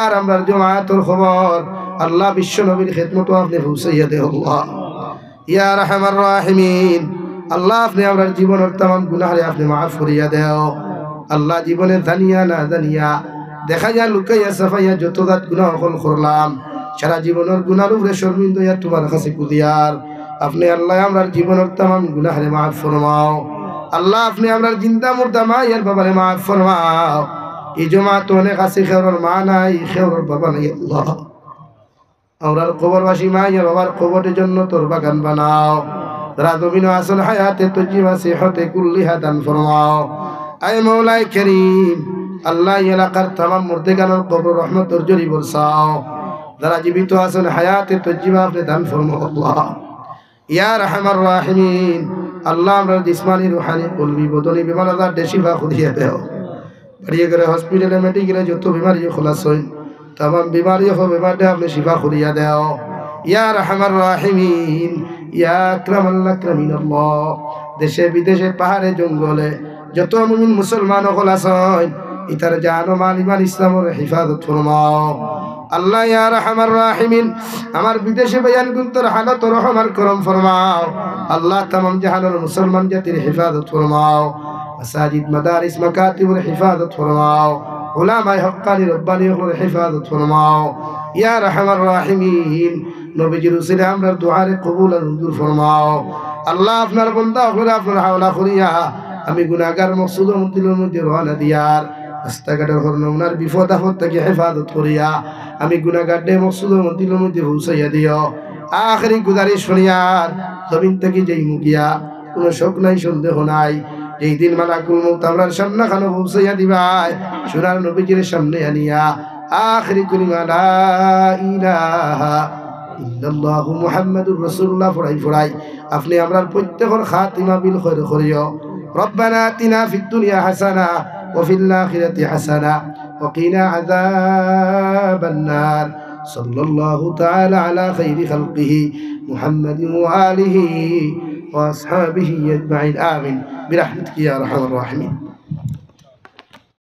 আর আমরার জমাতর খবর আল্লাহ বিশ্ব নবীর খেদমতো আপনে পৌঁছাইয়া দেও আল্লাহ। ইয়া আরহামার রাহিমিন, আল্লাহ আপনে আমরার জীবনর তামাম গুনাহরে আপনে মাফ করিয়া দেও। আল্লাহ জীবনে জানিয়া না জানিয়া, দেখাইয়া লুকাইয়া ছাপাইয়া যত জাত গুনাহ অকল করলাম, সারা জীবনর গুনাহর উপরে শর্মিন্দা অইয়া তুমার কাছে কুদিয়ার। আপনে আল্লাহ আমরার জীবনর তামাম গুনাহরে মাফ ফরমাও। আল্লাহ আপনে আমরার জিন্দা মুর্দা মা আর বাবারে মাফ ফরমাও। ই জমাতো অনেক আছে কেউরর মা নাই, কেউরর বাবা নাই আল্লাহ। আমরার কবরবাসী মা আর বাবার কবররে জন্নতর বাগান বানাও। যারা জমিনো আছইন হায়াতে তৈয়বা সিহতে কুল্লিহা দান ফরমাও। আয় মওলায় করিম, আল্লাহ ই এলাকার তামাম মুর্দেগানর কবর রহমতর ঝড়ি বরসাও। যারা জীবিত আছইন হায়াতে তৈয়বা আপনে দান ফরমাও আল্লাহ। ইয়া আরহামার রাহিমিন, আল্লাহ আমরার জিসমানি, রুহানি, কলবি, বদনি বেমার আজাররে শিফা করিয়া দেও। বাড়িয়ে ঘরে হসপিটালে মেডিকেলে যত বেমারি অকল আছইন, তামাম বেমারি অকল বেমাররে আপনে শিফা করিয়া দেও। ইয়া আরহামার রাহিমিন, ইয়া আকরামাল আকরামিন আল্লাহ। দেশে বিদেশে পাহাড়ে জঙ্গলে যত মুমিন মুসলমান অকল আছইন, ইতার জান ও মাল ইমান ইসলামর হেফাজত ফরমাও। আল্লাহ ইয়া আরহামার রাহিমিন, আমার বিদেশি ভাইয়াইনগুনতর হালতর রহম আর করম ফরমাও। আল্লাহ তামাম জাহানর মুসলমান জাতির হেফাজত ফরমাও। মাসাজিদ, মাদারিস, মাকাতিবর হেফাজত ফরমাও। উলামায়ে হক্কানি রব্বানি অকলর হেফাজত ফরমাও। ইয়া আরহামার রাহিমিন, নবীজির উসিলায় আমরার দোয়ারে কবুল আর মঞ্জুর ফরমাও। আল্লাহ আপনার বন্দা অকলরে আপনার হাওলা করিয়া আমি গুনাহগার মকসুদ ও মঞ্জিলর মধ্যে রওয়ানা দিয়ার। রাস্তাঘাটর হর নমুনার বিপদ আপদ থাকি হেফাজত করিয়া আমি গুনাহগাররে মকসুদ ও মঞ্জিলর মধ্যে পৌঁছাইয়া দিও। আখেরি গুজারিশ হুনিয়ার জমিন থাকি যাইমু গিয়া, কুনু শক নাই, সন্দেহ নাই, যেই দিন মালাকুল মউত আমরার সামনে খানো পৌঁছাইয়া দিবায়, সোনার নবীজির সামনে আনিয়া আখেরি কলিমা লা ইলাহা ইল্লাল্লাহু মুহাম্মাদুর রাসূলুল্লাহ ফড়াই ফড়াই আপনে আমরার প্রত্যেকর খাতিমা বিল খৈর করিও। ربنا آتنا في الدنيا حسنة وفي الآخرة حسنة وقنا عذاب النار. صلى الله تعالى على خير خلقه محمد وآله وأصحابه أجمعين. آمين برحمتك يا أرحم الراحمين.